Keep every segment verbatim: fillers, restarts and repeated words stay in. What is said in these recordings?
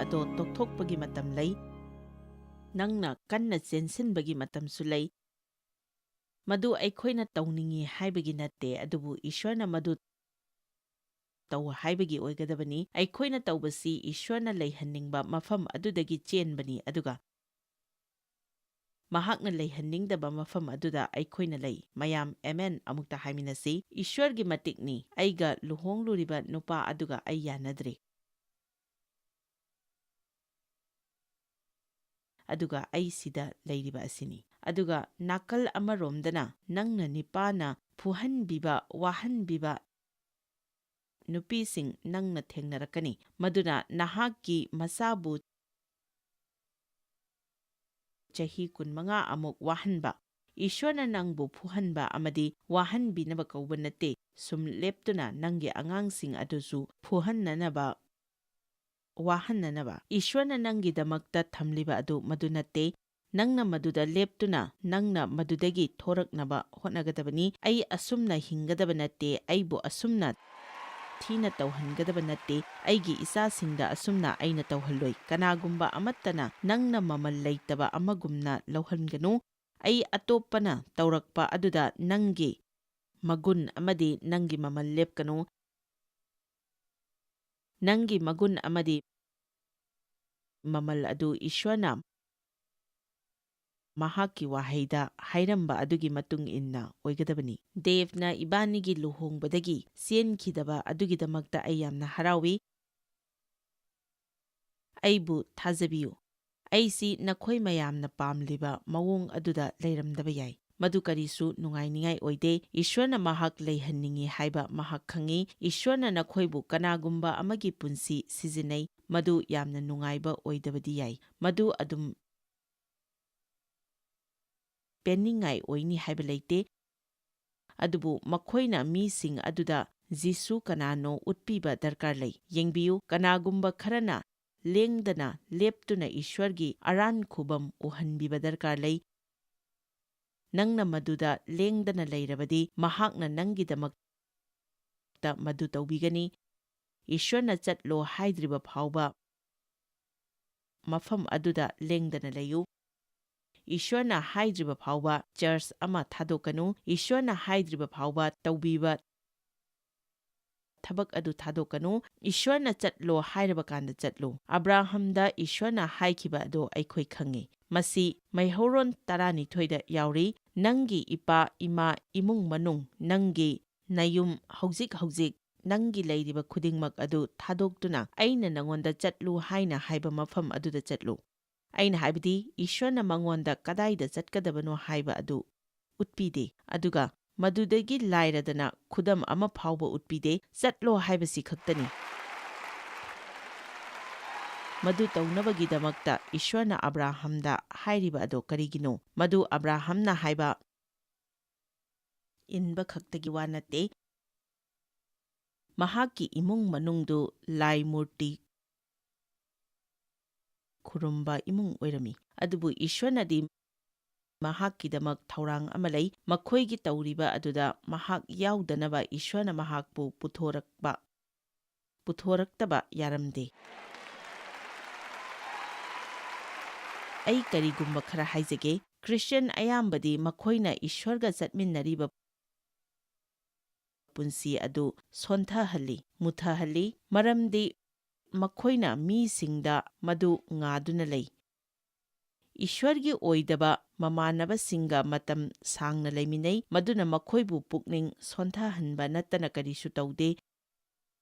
ꯑꯗꯣ ꯇꯣꯛꯊꯣꯛꯄꯒꯤ ꯃꯇꯝ ꯂꯩ꯫ ꯅꯪꯅ ꯀꯟꯅ ꯆꯦꯟꯁꯤꯟꯕꯒꯤ ꯃꯇꯝꯁꯨ ꯂꯩ꯫ ꯃꯗꯨ ꯑꯩꯈꯣꯏꯅ ꯇꯧꯅꯤꯡꯏ ꯍꯥꯏꯕꯒꯤ ꯅꯠꯇꯦ, ꯑꯗꯨꯕꯨ ꯏꯁ꯭ꯋꯔꯅ ꯃꯗꯨ ꯇꯧ ꯍꯥꯏꯕꯒꯤ ꯑꯣꯏꯒꯗꯕꯅꯤ꯫ ꯑꯩꯈꯣꯏꯅ ꯇꯧꯕꯁꯤ ꯏꯁ꯭ꯋꯔꯅ ꯂꯩꯍꯟꯅꯤꯡꯕ ꯃꯐꯝ ꯑꯗꯨꯗꯒꯤ ꯆꯦꯟꯕꯅꯤ, ꯑꯗꯨꯒ ꯃꯍꯥꯛꯅ ꯂꯩꯍꯟꯅꯤꯡꯗꯕ ꯃꯐꯝ ꯑꯗꯨꯗ ꯑꯩꯈꯣꯏꯅ ꯂꯩ꯫ ꯃꯌꯥꯝ ꯑꯦꯃꯦꯟ ꯑꯃꯨꯛꯇ ꯍꯥꯏꯃꯤꯟꯅꯁꯤ꯫ "ꯏꯁ꯭ꯋꯔꯒꯤ ꯃꯇꯤꯛꯅꯤ, ꯑꯩꯒ ꯂꯨꯍꯣꯡꯂꯨꯔꯤꯕ ꯅꯨꯄꯥ ꯑꯗꯨꯒ ꯑꯩ ꯌꯥꯅꯗ꯭ꯔꯦ꯫ ꯑꯗꯨꯒ ꯑꯩ ꯁꯤꯗ ꯂꯩꯔꯤꯕ ꯑꯁꯤꯅꯤ꯫" ꯑꯗꯨꯒ ꯅꯥꯀꯜ ꯑꯃꯔꯣꯝꯗꯅ ꯅꯪꯅ ꯅꯤꯄꯥꯅ ꯐꯨꯍꯟꯕꯤꯕ, ꯋꯥꯍꯟꯕꯤꯕ ꯅꯨꯄꯤꯁꯤꯡ ꯅꯪꯅ ꯊꯦꯡꯅꯔꯛꯀꯅꯤ, ꯃꯗꯨꯅ ꯅꯍꯥꯛꯀꯤ ꯃꯆꯥꯕꯨ ꯆꯍꯤ ꯀꯨꯟꯃꯉꯥ ꯑꯃꯨꯛ ꯋꯥꯍꯟꯕ꯫ ꯏꯁ꯭ꯋꯔꯅ ꯅꯪꯕꯨ ꯐꯨꯍꯟꯕ ꯑꯃꯗꯤ ꯋꯥꯍꯟꯕꯤꯅꯕ ꯀꯧꯕ ꯅꯠꯇꯦ꯫ ꯁꯨꯝ ꯂꯦꯞꯇꯨꯅ ꯅꯪꯒꯤ ꯑꯉꯥꯡꯁꯤꯡ ꯑꯗꯨꯁꯨ ꯐꯨꯍꯟꯅꯅꯕ, ꯋꯥꯍꯟꯅꯅꯕ ꯏꯁ꯭ꯋꯔꯅ ꯅꯪꯒꯤꯗꯃꯛꯇ ꯊꯝꯂꯤꯕ ꯑꯗꯨ ꯃꯗꯨ ꯅꯠꯇꯦ꯫ ꯅꯪꯅ ꯃꯗꯨꯗ ꯂꯦꯞꯇꯨꯅ ꯅꯪꯅ ꯃꯗꯨꯗꯒꯤ ꯊꯣꯔꯛꯅꯕ ꯍꯣꯠꯅꯒꯗꯕꯅꯤ꯫ "ꯑꯩ ꯑꯁꯨꯝꯅ ꯍꯤꯡꯒꯗꯕ ꯅꯠꯇꯦ, ꯑꯩꯕꯨ ꯑꯁꯨꯝꯅ ꯊꯤꯅ ꯇꯧꯍꯟꯒꯗꯕ ꯅꯠꯇꯦ, ꯑꯩꯒꯤ ꯏꯆꯥꯁꯤꯡꯗ ꯑꯁꯨꯝꯅ ꯑꯩꯅ ꯇꯧꯍꯜꯂꯣꯏ꯫" ꯀꯅꯥꯒꯨꯝꯕ ꯑꯃꯠꯇꯅ ꯅꯪꯅ ꯃꯃꯜ ꯂꯩꯇꯕ ꯑꯃꯒꯨꯝꯅ ꯂꯧꯍꯟꯒꯅꯨ꯫ ꯑꯩ ꯑꯇꯣꯞꯄꯅ ꯇꯧꯔꯛꯄ ꯑꯗꯨꯗ ꯅꯪꯒꯤ ꯃꯒꯨꯟ ꯑꯃꯗꯤ ꯅꯪꯒꯤ ꯃꯃꯜ ꯂꯦꯞꯀꯅꯨ꯫ ꯅꯪꯒꯤ ꯃꯒꯨꯟ ꯑꯃꯗꯤ ꯃꯃꯜ ꯑꯗꯨ ꯏꯁ꯭ꯋꯔꯅ ꯃꯍꯥꯛꯀꯤ ꯋꯥꯍꯩꯗ ꯍꯥꯏꯔꯝꯕ ꯑꯗꯨꯒꯤ ꯃꯇꯨꯡ ꯏꯟꯅ ꯑꯣꯏꯒꯗꯕꯅꯤ꯫ ꯗꯦꯕꯅ ꯏꯕꯥꯅꯤꯒꯤ ꯂꯨꯍꯣꯡꯕꯗꯒꯤ ꯆꯦꯟꯈꯤꯗꯕ ꯑꯗꯨꯒꯤꯗꯃꯛꯇ ꯑꯩ ꯌꯥꯝꯅ ꯍꯔꯥꯎꯏ꯫ ꯑꯩꯕꯨ ꯊꯥꯖꯕꯤꯌꯨ꯫ ꯑꯩꯁꯤ ꯅꯈꯣꯏ ꯃꯌꯥꯝꯅ ꯄꯥꯝꯂꯤꯕ ꯃꯑꯣꯡ ꯑꯗꯨꯗ ꯂꯩꯔꯝꯗꯕ ꯌꯥꯏ꯫ ꯃꯗꯨ ꯀꯔꯤꯁꯨ ꯅꯨꯡꯉꯥꯏꯅꯤꯡꯉꯥꯏ ꯑꯣꯏꯗꯦ꯫ ꯏꯁ꯭ꯋꯔꯅ ꯃꯍꯥꯛ ꯂꯩꯍꯟꯅꯤꯡꯏ ꯍꯥꯏꯕ ꯃꯍꯥꯛ ꯈꯪꯏ꯫ ꯏꯁ꯭ꯋꯔꯅ ꯅꯈꯣꯏꯕꯨ ꯀꯅꯥꯒꯨꯝꯕ ꯑꯃꯒꯤ ꯄꯨꯟꯁꯤ ꯁꯤꯖꯤꯟꯅꯩ꯫ ꯃꯗꯨ ꯌꯥꯝꯅ ꯅꯨꯡꯉꯥꯏꯕ ꯑꯣꯏꯗꯕꯗꯤ ꯌꯥꯏ꯫ ꯃꯗꯨ ꯑꯗꯨꯝ ꯄꯦꯟꯅꯤꯡꯉꯥꯏ ꯑꯣꯏꯅꯤ ꯍꯥꯏꯕ ꯂꯩꯇꯦ꯫ ꯑꯗꯨꯕꯨ ꯃꯈꯣꯏꯅ ꯃꯤꯁꯤꯡ ꯑꯗꯨꯗ ꯖꯤꯁꯨ ꯀꯅꯥꯅꯣ ꯎꯠꯄꯤꯕ ꯗꯔꯀꯥꯔ ꯂꯩ꯫ ꯌꯦꯡꯕꯤꯌꯨ, ꯀꯅꯥꯒꯨꯝꯕ ꯈꯔꯅ ꯂꯦꯡꯗꯅ ꯂꯦꯞꯇꯨꯅ ꯏꯁ꯭ꯋꯔꯒꯤ ꯑꯔꯥꯟ ꯈꯨꯕꯝ ꯎꯍꯟꯕꯤꯕ ꯗꯔꯀꯥꯔ ꯂꯩ꯫ ꯅꯪꯅ ꯃꯗꯨꯗ ꯂꯦꯡꯗꯅ ꯂꯩꯔꯕꯗꯤ, ꯃꯍꯥꯛꯅ ꯅꯪꯒꯤꯗꯃꯛꯇ ꯃꯗꯨ ꯇꯧꯕꯤꯒꯅꯤ꯫ ꯏꯁ꯭ꯋꯔꯅ ꯆꯠꯂꯣ ꯍꯥꯏꯗ꯭ꯔꯤꯕ ꯐꯥꯎꯕ ꯃꯐꯝ ꯑꯗꯨꯗ ꯂꯦꯡꯗꯅ ꯂꯩꯌꯨ꯫ ꯏꯁ꯭ꯋꯔꯅ ꯍꯥꯏꯗ꯭ꯔꯤꯕ ꯐꯥꯎꯕ ꯆꯔꯆ ꯑꯃ ꯊꯥꯗꯣꯛꯀꯅꯨ꯫ ꯏꯁ꯭ꯋꯔꯅ ꯍꯥꯏꯗ꯭ꯔꯤꯕ ꯐꯥꯎꯕ ꯇꯧꯕꯤꯕ ꯊꯕꯛ ꯑꯗꯨ ꯊꯥꯗꯣꯛꯀꯅꯨ꯫ ꯏꯁ꯭ꯋꯔꯅ ꯆꯠꯂꯣ ꯍꯥꯏꯔꯕ ꯀꯥꯟꯗ ꯆꯠꯂꯨ꯫ ꯑꯕ꯭ꯔꯥꯍꯝꯗ ꯏꯁ꯭ꯋꯔꯅ ꯍꯥꯏꯈꯤꯕ ꯑꯗꯣ ꯑꯩꯈꯣꯏ ꯈꯪꯉꯤ꯫ ꯃꯁꯤ ꯃꯩꯍꯧꯔꯣꯟ ꯇꯔꯥꯅꯤꯊꯣꯏꯗ ꯌꯥꯎꯔꯤ꯫ "ꯅꯪꯒꯤ ꯏꯄꯥ, ꯏꯃꯥ, ꯏꯃꯨꯡ ꯃꯅꯨꯡ, ꯅꯪꯒꯤ ꯅꯌꯨꯝ, ꯍꯧꯖꯤꯛ ꯍꯧꯖꯤꯛ ꯅꯪꯒꯤ ꯂꯩꯔꯤꯕ ꯈꯨꯗꯤꯡꯃꯛ ꯑꯗꯨ ꯊꯥꯗꯣꯛꯇꯨꯅ ꯑꯩꯅ ꯅꯉꯣꯟꯗ ꯆꯠꯂꯨ ꯍꯥꯏꯅ ꯍꯥꯏꯕ ꯃꯐꯝ ꯑꯗꯨꯗ ꯆꯠꯂꯨ"꯫ ꯑꯩꯅ ꯍꯥꯏꯕꯗꯤ, ꯏꯁ꯭ꯋꯔꯅ ꯃꯉꯣꯟꯗ ꯀꯗꯥꯏꯗ ꯆꯠꯀꯗꯕꯅꯣ ꯍꯥꯏꯕ ꯑꯗꯨ ꯎꯠꯄꯤꯗꯦ, ꯑꯗꯨꯒ ꯃꯗꯨꯗꯒꯤ ꯂꯥꯏꯔꯗꯅ ꯈꯨꯗꯝ ꯑꯃ ꯐꯥꯎꯕ ꯎꯠꯄꯤꯗꯦ, "ꯆꯠꯂꯣ" ꯍꯥꯏꯕꯁꯤ ꯈꯛꯇꯅꯤ꯫ ꯃꯗꯨ ꯇꯧꯅꯕꯒꯤꯗꯃꯛꯇ ꯏꯁ꯭ꯋꯔꯅ ꯑꯕ꯭ꯔꯥꯍꯝꯗ ꯍꯥꯏꯔꯤꯕ ꯑꯗꯣ ꯀꯔꯤꯒꯤꯅꯣ? ꯃꯗꯨ ꯑꯕ꯭ꯔꯥꯍꯝꯅ ꯍꯥꯏꯕ ꯏꯟꯕ ꯈꯛꯇꯒꯤ ꯋꯥ ꯅꯠꯇꯦ꯫ ꯃꯍꯥꯛꯀꯤ ꯏꯃꯨꯡ ꯃꯅꯨꯡꯗꯨ ꯂꯥꯏ ꯃꯨꯔꯇꯤ ꯈꯨꯔꯨꯝꯕ ꯏꯃꯨꯡ ꯑꯣꯏꯔꯝꯃꯤ꯫ ꯑꯗꯨꯕꯨ ꯏꯁ꯭ꯋꯔꯅꯗꯤ ꯃꯍꯥꯛꯀꯤꯗꯃꯛ ꯊꯧꯔꯥꯡ ꯑꯃ ꯂꯩ꯫ ꯃꯈꯣꯏꯒꯤ ꯇꯧꯔꯤꯕ ꯑꯗꯨꯗ ꯃꯍꯥꯛ ꯌꯥꯎꯗꯅꯕ ꯏꯁ꯭ꯋꯔꯅ ꯃꯍꯥꯛꯄꯨ ꯄꯨꯊꯣꯔꯛꯄ, ꯄꯨꯊꯣꯔꯛꯇꯕ ꯌꯥꯔꯝꯗꯦ꯫ ꯑꯩ ꯀꯔꯤꯒꯨꯝꯕ ꯈꯔ ꯍꯥꯏꯖꯒꯦ꯫ ꯈ꯭ꯔꯤꯁꯇꯤꯌꯟ ꯑꯌꯥꯝꯕꯗꯤ ꯃꯈꯣꯏꯅ ꯏꯁ꯭ꯋꯔꯒ ꯆꯠꯃꯤꯟꯅꯔꯤꯕ ꯄꯨꯟꯁꯤ ꯑꯗꯨ ꯁꯣꯟꯊꯍꯜꯂꯤ, ꯃꯨꯊꯍꯜꯂꯤ, ꯃꯔꯝꯗꯤ ꯃꯈꯣꯏꯅ ꯃꯤꯁꯤꯡꯗ ꯃꯗꯨ ꯉꯥꯗꯨꯅ ꯂꯩ꯫ ꯏꯁ꯭ꯋꯔꯒꯤ ꯑꯣꯏꯗꯕ ꯃꯃꯥꯟꯅꯕꯁꯤꯡꯒ ꯃꯇꯝ ꯁꯥꯡꯅ ꯂꯩꯃꯤꯟꯅꯩ, ꯃꯗꯨꯅ ꯃꯈꯣꯏꯕꯨ ꯄꯨꯛꯅꯤꯡ ꯁꯣꯟꯊꯍꯟꯕ ꯅꯠꯇꯅ ꯀꯔꯤꯁꯨ ꯇꯧꯗꯦ꯫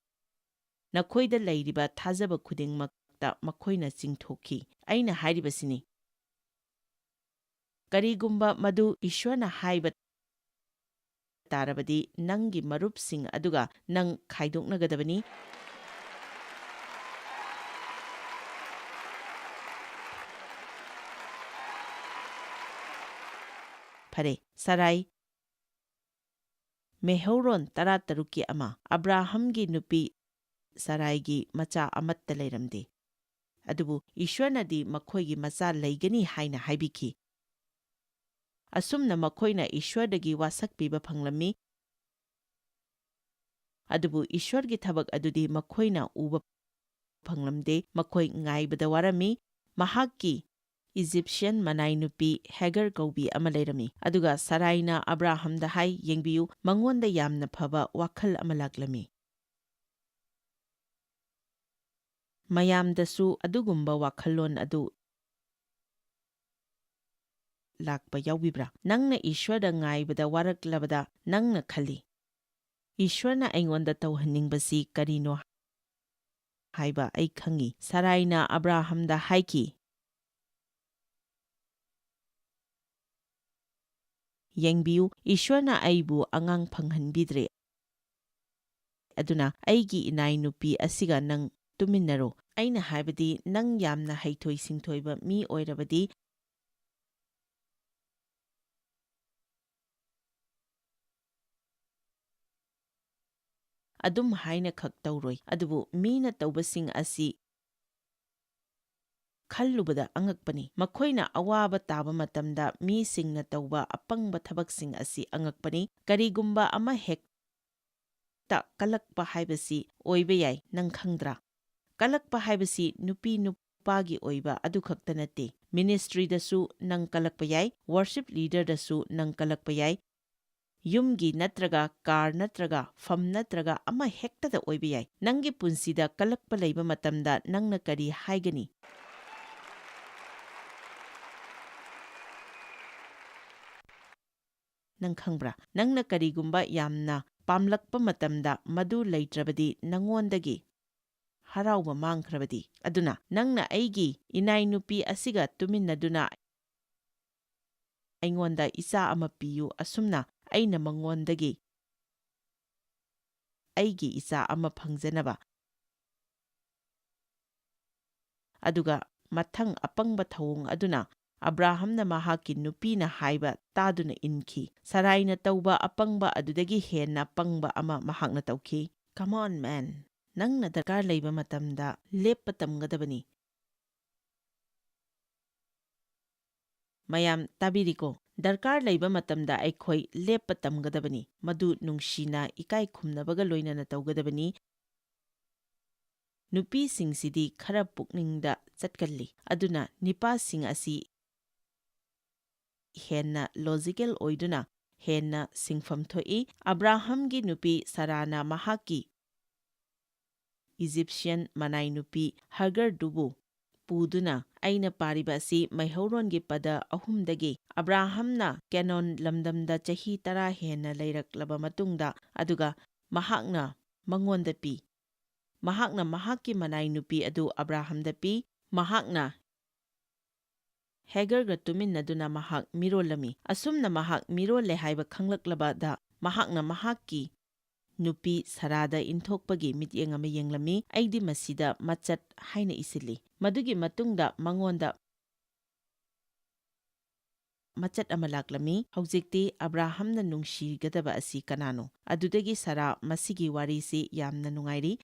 ꯅꯈꯣꯏꯗ ꯂꯩꯔꯤꯕ ꯊꯥꯖꯕ ꯈꯨꯗꯤꯡꯃꯛꯇ ꯃꯈꯣꯏꯅ ꯆꯤꯡꯊꯣꯛꯈꯤ꯫ ꯑꯩꯅ ꯍꯥꯏꯔꯤꯕꯁꯤꯅꯤ꯫ ꯀꯔꯤꯒꯨꯝꯕ ꯃꯗꯨ ꯏꯁ꯭ꯋꯔꯅ ꯍꯥꯏꯕ ꯇꯥꯔꯕꯗꯤ, ꯅꯪꯒꯤ ꯃꯔꯨꯞꯁꯤꯡ ꯑꯗꯨꯒ ꯅꯪ ꯈꯥꯏꯗꯣꯛꯅꯒꯗꯕꯅꯤ꯫ ꯐꯔꯦ, ꯁꯔꯥꯏ꯫ ꯃꯦꯍꯧꯔꯣꯟ ꯇꯔꯥꯇꯔꯨꯛꯀꯤ ꯑꯃ꯫ ꯑꯕ꯭ꯔꯥꯍꯝꯒꯤ ꯅꯨꯄꯤ ꯁꯔꯥꯏꯒꯤ ꯃꯆꯥ ꯑꯃꯠꯇ ꯂꯩꯔꯝꯗꯦ꯫ ꯑꯗꯨꯕꯨ ꯏꯁ꯭ꯋꯔꯅꯗꯤ ꯃꯈꯣꯏꯒꯤ ꯃꯆꯥ ꯂꯩꯒꯅꯤ ꯍꯥꯏꯅ ꯍꯥꯏꯕꯤꯈꯤ꯫ ꯑꯁꯨꯝꯅ ꯃꯈꯣꯏꯅ ꯏꯁ꯭ꯋꯔꯗꯒꯤ ꯋꯥꯁꯛꯄꯤꯕ ꯐꯪꯂꯝꯃꯤ꯫ ꯑꯗꯨꯕꯨ ꯏꯁ꯭ꯋꯔꯒꯤ ꯊꯕꯛ ꯑꯗꯨꯗꯤ ꯃꯈꯣꯏꯅ ꯎꯕ ꯐꯪꯂꯝꯗꯦ꯫ ꯃꯈꯣꯏ ꯉꯥꯏꯕꯗ ꯋꯥꯔꯝꯃꯤ꯫ ꯃꯍꯥꯛꯀꯤ ꯏꯖꯤꯞꯁꯤꯌꯟ ꯃꯅꯥꯏ ꯅꯨꯄꯤ ꯍꯦꯒꯔ ꯀꯧꯕꯤ ꯑꯃ ꯂꯩꯔꯝꯃꯤ꯫ ꯑꯗꯨꯒ ꯁꯔꯥꯏꯅ ꯑꯕ꯭ꯔꯥꯍꯝꯗ ꯍꯥꯏ, "ꯌꯦꯡꯕꯤꯌꯨ, ꯃꯉꯣꯟꯗ ꯌꯥꯝꯅ ꯐꯕ ꯋꯥꯈꯜ ꯑꯃ ꯂꯥꯛꯂꯝꯃꯤ꯫ ꯃꯌꯥꯝꯗꯁꯨ ꯑꯗꯨꯒꯨꯝꯕ ꯋꯥꯈꯜꯂꯣꯟ ꯑꯗꯨ ꯂꯥꯛꯄ ꯌꯥꯎꯕꯤꯕ꯭ꯔꯥ? ꯅꯪꯅ ꯏꯁ꯭ꯋꯔꯗ ꯉꯥꯏꯕꯗ ꯋꯥꯔꯛꯂꯕꯗ ꯅꯪꯅ ꯈꯜꯂꯤ, 'ꯏꯁ꯭ꯋꯔꯅ ꯑꯩꯉꯣꯟꯗ ꯇꯧꯍꯟꯅꯤꯡꯕꯁꯤ ꯀꯔꯤꯅꯣ?' ꯍꯥꯏꯕ ꯑꯩ ꯈꯪꯏ꯫ ꯁꯔꯥꯏꯅ ꯑꯕ꯭ꯔꯥꯍꯝꯗ ꯍꯥꯏꯈꯤ, "ꯌꯦꯡꯕꯤꯌꯨ, ꯏꯁ꯭ꯋꯔꯅ ꯑꯩꯕꯨ ꯑꯉꯥꯡ ꯐꯪꯍꯟꯕꯤꯗ꯭ꯔꯦ꯫ ꯑꯗꯨꯅ ꯑꯩꯒꯤ ꯏꯅꯥꯏ ꯅꯨꯄꯤ ꯑꯁꯤꯒ ꯅꯪ ꯇꯨꯃꯤꯟꯅꯔꯣ꯫ ꯑꯩꯅ ꯍꯥꯏꯕꯗꯤ, ꯅꯪ ꯌꯥꯝꯅ ꯍꯩꯊꯣꯏ ꯁꯤꯡꯊꯣꯏꯕ ꯃꯤ ꯑꯣꯏꯔꯕꯗꯤ, ꯑꯗꯨꯝ ꯍꯥꯏꯅ ꯈꯛ ꯇꯧꯔꯣꯏ, ꯑꯗꯨꯕꯨ ꯃꯤꯅ ꯇꯧꯕꯁꯤꯡ ꯑꯁꯤ ꯈꯜꯂꯨꯕꯗ ꯑꯉꯛꯄꯅꯤ꯫ ꯃꯈꯣꯏꯅ ꯑꯋꯥꯕ ꯇꯥꯕ ꯃꯇꯝꯗ ꯃꯤꯁꯤꯡꯅ ꯇꯧꯕ ꯑꯄꯪꯕ ꯊꯕꯛꯁꯤꯡ ꯑꯁꯤ ꯑꯉꯛꯄꯅꯤ꯫ ꯀꯔꯤꯒꯨꯝꯕ ꯑꯃ ꯍꯦꯛꯇ ꯀꯜꯂꯛꯄ ꯍꯥꯏꯕꯁꯤ ꯑꯣꯏꯕ ꯌꯥꯏ, ꯅꯪ ꯈꯪꯗ꯭ꯔꯥ? ꯀꯜꯂꯛꯄ ꯍꯥꯏꯕꯁꯤ ꯅꯨꯄꯤ ꯅꯨꯄꯥꯒꯤ ꯑꯣꯏꯕ ꯑꯗꯨꯈꯛꯇ ꯅꯠꯇꯦ꯫ ꯃꯤꯅꯤꯁꯇ꯭ꯔꯤꯗꯁꯨ ꯅꯪ ꯀꯜꯂꯛꯄ ꯌꯥꯏ, ꯋꯔꯁꯤꯞ ꯂꯤꯗꯔꯗꯁꯨ ꯅꯪ ꯀꯜꯂꯛꯄ ꯌꯥꯏ, ꯌꯨꯝꯒꯤ ꯅꯠꯇ꯭ꯔꯒ ꯀꯥꯔ ꯅꯠꯇ꯭ꯔꯒ ꯐꯝ ꯅꯠꯇ꯭ꯔꯒ ꯑꯃ ꯍꯦꯛꯇꯗ ꯑꯣꯏꯕ ꯌꯥꯏ꯫ ꯅꯪꯒꯤ ꯄꯨꯟꯁꯤꯗ ꯀꯜꯂꯛꯄ ꯂꯩꯕ ꯃꯇꯝꯗ ꯅꯪꯅ ꯀꯔꯤ ꯍꯥꯏꯒꯅꯤ? ꯅꯪ ꯈꯪꯕ꯭ꯔꯥ? ꯅꯪꯅ ꯀꯔꯤꯒꯨꯝꯕ ꯌꯥꯝꯅ ꯄꯥꯝꯂꯛꯄ ꯃꯇꯝꯗ ꯃꯗꯨ ꯂꯩꯇ꯭ꯔꯕꯗꯤ ꯅꯪꯉꯣꯟꯗꯒꯤ ꯍꯔꯥꯎꯕ ꯃꯥꯡꯈ꯭ꯔꯕꯗꯤ꯫ ꯑꯗꯨꯅ ꯅꯪꯅ ꯑꯩꯒꯤ ꯏꯅꯥꯏ ꯅꯨꯄꯤ ꯑꯁꯤꯒ ꯇꯨꯃꯤꯟꯅꯗꯨꯅ ꯑꯩꯉꯣꯟꯗ ꯏꯆꯥ ꯑꯃ ꯄꯤꯌꯨ, ꯑꯁꯨꯝꯅ ꯑꯩꯅ ꯃꯉꯣꯟꯗꯒꯤ ꯑꯩꯒꯤ ꯏꯆꯥ ꯑꯃ ꯐꯪꯖꯅꯕ꯫ ꯑꯗꯨꯒ ꯃꯊꯪ ꯑꯄꯪꯕ ꯊꯧꯑꯣꯡ ꯑꯗꯨꯅ ꯑꯕ꯭ꯔꯥꯍꯝꯅ ꯃꯍꯥꯛꯀꯤ ꯅꯨꯄꯤꯅ ꯍꯥꯏꯕ ꯇꯥꯗꯨꯅ ꯏꯟꯈꯤ꯫ ꯁꯔꯥꯏꯅ ꯇꯧꯕ ꯑꯄꯪꯕ ꯑꯗꯨꯗꯒꯤ ꯍꯦꯟꯅ ꯄꯪꯕ ꯑꯃ ꯃꯍꯥꯛꯅ ꯇꯧꯈꯤ꯫ Come on, man. ꯅꯪꯅ ꯗꯔꯀꯥꯔ ꯂꯩꯕ ꯃꯇꯝꯗ ꯂꯦꯞꯄ ꯇꯝꯒꯗꯕꯅꯤ꯫ ꯃꯌꯥꯝ ꯇꯥꯕꯤꯔꯤꯀꯣ? ꯗꯔꯀꯥꯔ ꯂꯩꯕ ꯃꯇꯝꯗ ꯑꯩꯈꯣꯏ ꯂꯦꯞꯄ ꯇꯝꯒꯗꯕꯅꯤ꯫ ꯃꯗꯨ ꯅꯨꯡꯁꯤꯅ, ꯏꯀꯥꯏ ꯈꯨꯝꯅꯕꯒ ꯂꯣꯏꯅꯅ ꯇꯧꯒꯗꯕꯅꯤ꯫ ꯅꯨꯄꯤꯁꯤꯡꯁꯤꯗꯤ ꯈꯔ ꯄꯨꯛꯅꯤꯡꯗ ꯆꯠꯀꯜꯂꯤ꯫ ꯑꯗꯨꯅ ꯅꯤꯄꯥꯁꯤꯡ ꯑꯁꯤ ꯍꯦꯟꯅ ꯂꯣꯖꯤꯀꯦꯜ ꯑꯣꯏꯗꯨꯅ ꯍꯦꯟꯅ ꯁꯤꯡꯐꯝ ꯊꯣꯛꯏ꯫ ꯑꯕ꯭ꯔꯥꯍꯝꯒꯤ ꯅꯨꯄꯤ ꯁꯥꯔꯥꯅ ꯃꯍꯥꯛꯀꯤ ꯏꯖꯤꯞꯁꯤꯌꯟ ꯃꯅꯥꯏ ꯅꯨꯄꯤ ꯍꯥꯒꯔꯗꯨꯕꯨ ꯄꯨꯗꯨꯅ, ꯑꯩꯅ ꯄꯥꯔꯤꯕ ꯑꯁꯤ ꯃꯩꯍꯧꯔꯣꯟꯒꯤ ꯄꯗ ꯑꯍꯨꯝꯗꯒꯤ, ꯑꯕ꯭ꯔꯥꯍꯝꯅ ꯀꯦꯅꯣꯟ ꯂꯝꯗꯝꯗ ꯆꯍꯤ ꯇꯔꯥ ꯍꯦꯟꯅ ꯂꯩꯔꯛꯂꯕ ꯃꯇꯨꯡꯗ, ꯑꯗꯨꯒ ꯃꯍꯥꯛꯅ ꯃꯉꯣꯟꯗ ꯄꯤ꯫ ꯃꯍꯥꯛꯅ ꯃꯍꯥꯛꯀꯤ ꯃꯅꯥꯏ ꯅꯨꯄꯤ ꯑꯗꯨ ꯑꯕ꯭ꯔꯥꯍꯝꯗ ꯄꯤ꯫ ꯃꯍꯥꯛꯅ ꯍꯦꯒꯔꯒ ꯇꯨꯃꯤꯟꯅꯗꯨꯅ ꯃꯍꯥꯛ ꯃꯤꯔꯣꯜꯂꯝꯃꯤ꯫ ꯑꯁꯨꯝꯅ ꯃꯍꯥꯛ ꯃꯤꯔꯣꯜꯂꯦ ꯍꯥꯏꯕ ꯈꯪꯂꯛꯂꯕꯗ, ꯃꯍꯥꯛꯅ ꯃꯍꯥꯛꯀꯤ ꯅꯨꯄꯤ ꯁꯥꯔꯥꯗ ꯏꯟꯊꯣꯛꯄꯒꯤ ꯃꯤꯠꯌꯦꯡ ꯑꯃ ꯌꯦꯡꯂꯝꯃꯤ꯫ ꯑꯩꯗꯤ ꯃꯁꯤꯗ ꯃꯆꯠ ꯍꯥꯏꯅ ꯏꯁꯤꯜꯂꯤ꯫ ꯃꯗꯨꯒꯤ ꯃꯇꯨꯡꯗ ꯃꯉꯣꯟꯗ ꯃꯆꯠ ꯑꯃ ꯂꯥꯛꯂꯝꯃꯤ꯫ ꯍꯧꯖꯤꯛꯇꯤ ꯑꯕ꯭ꯔꯥꯍꯝꯅ ꯅꯨꯡꯁꯤꯒꯗꯕ ꯑꯁꯤ ꯀꯅꯥꯅꯣ? ꯑꯗꯨꯗꯒꯤ ꯁꯥꯔꯥ ꯃꯁꯤꯒꯤ ꯋꯥꯔꯤꯁꯤ ꯌꯥꯝꯅ ꯅꯨꯡꯉꯥꯏꯔꯤ꯫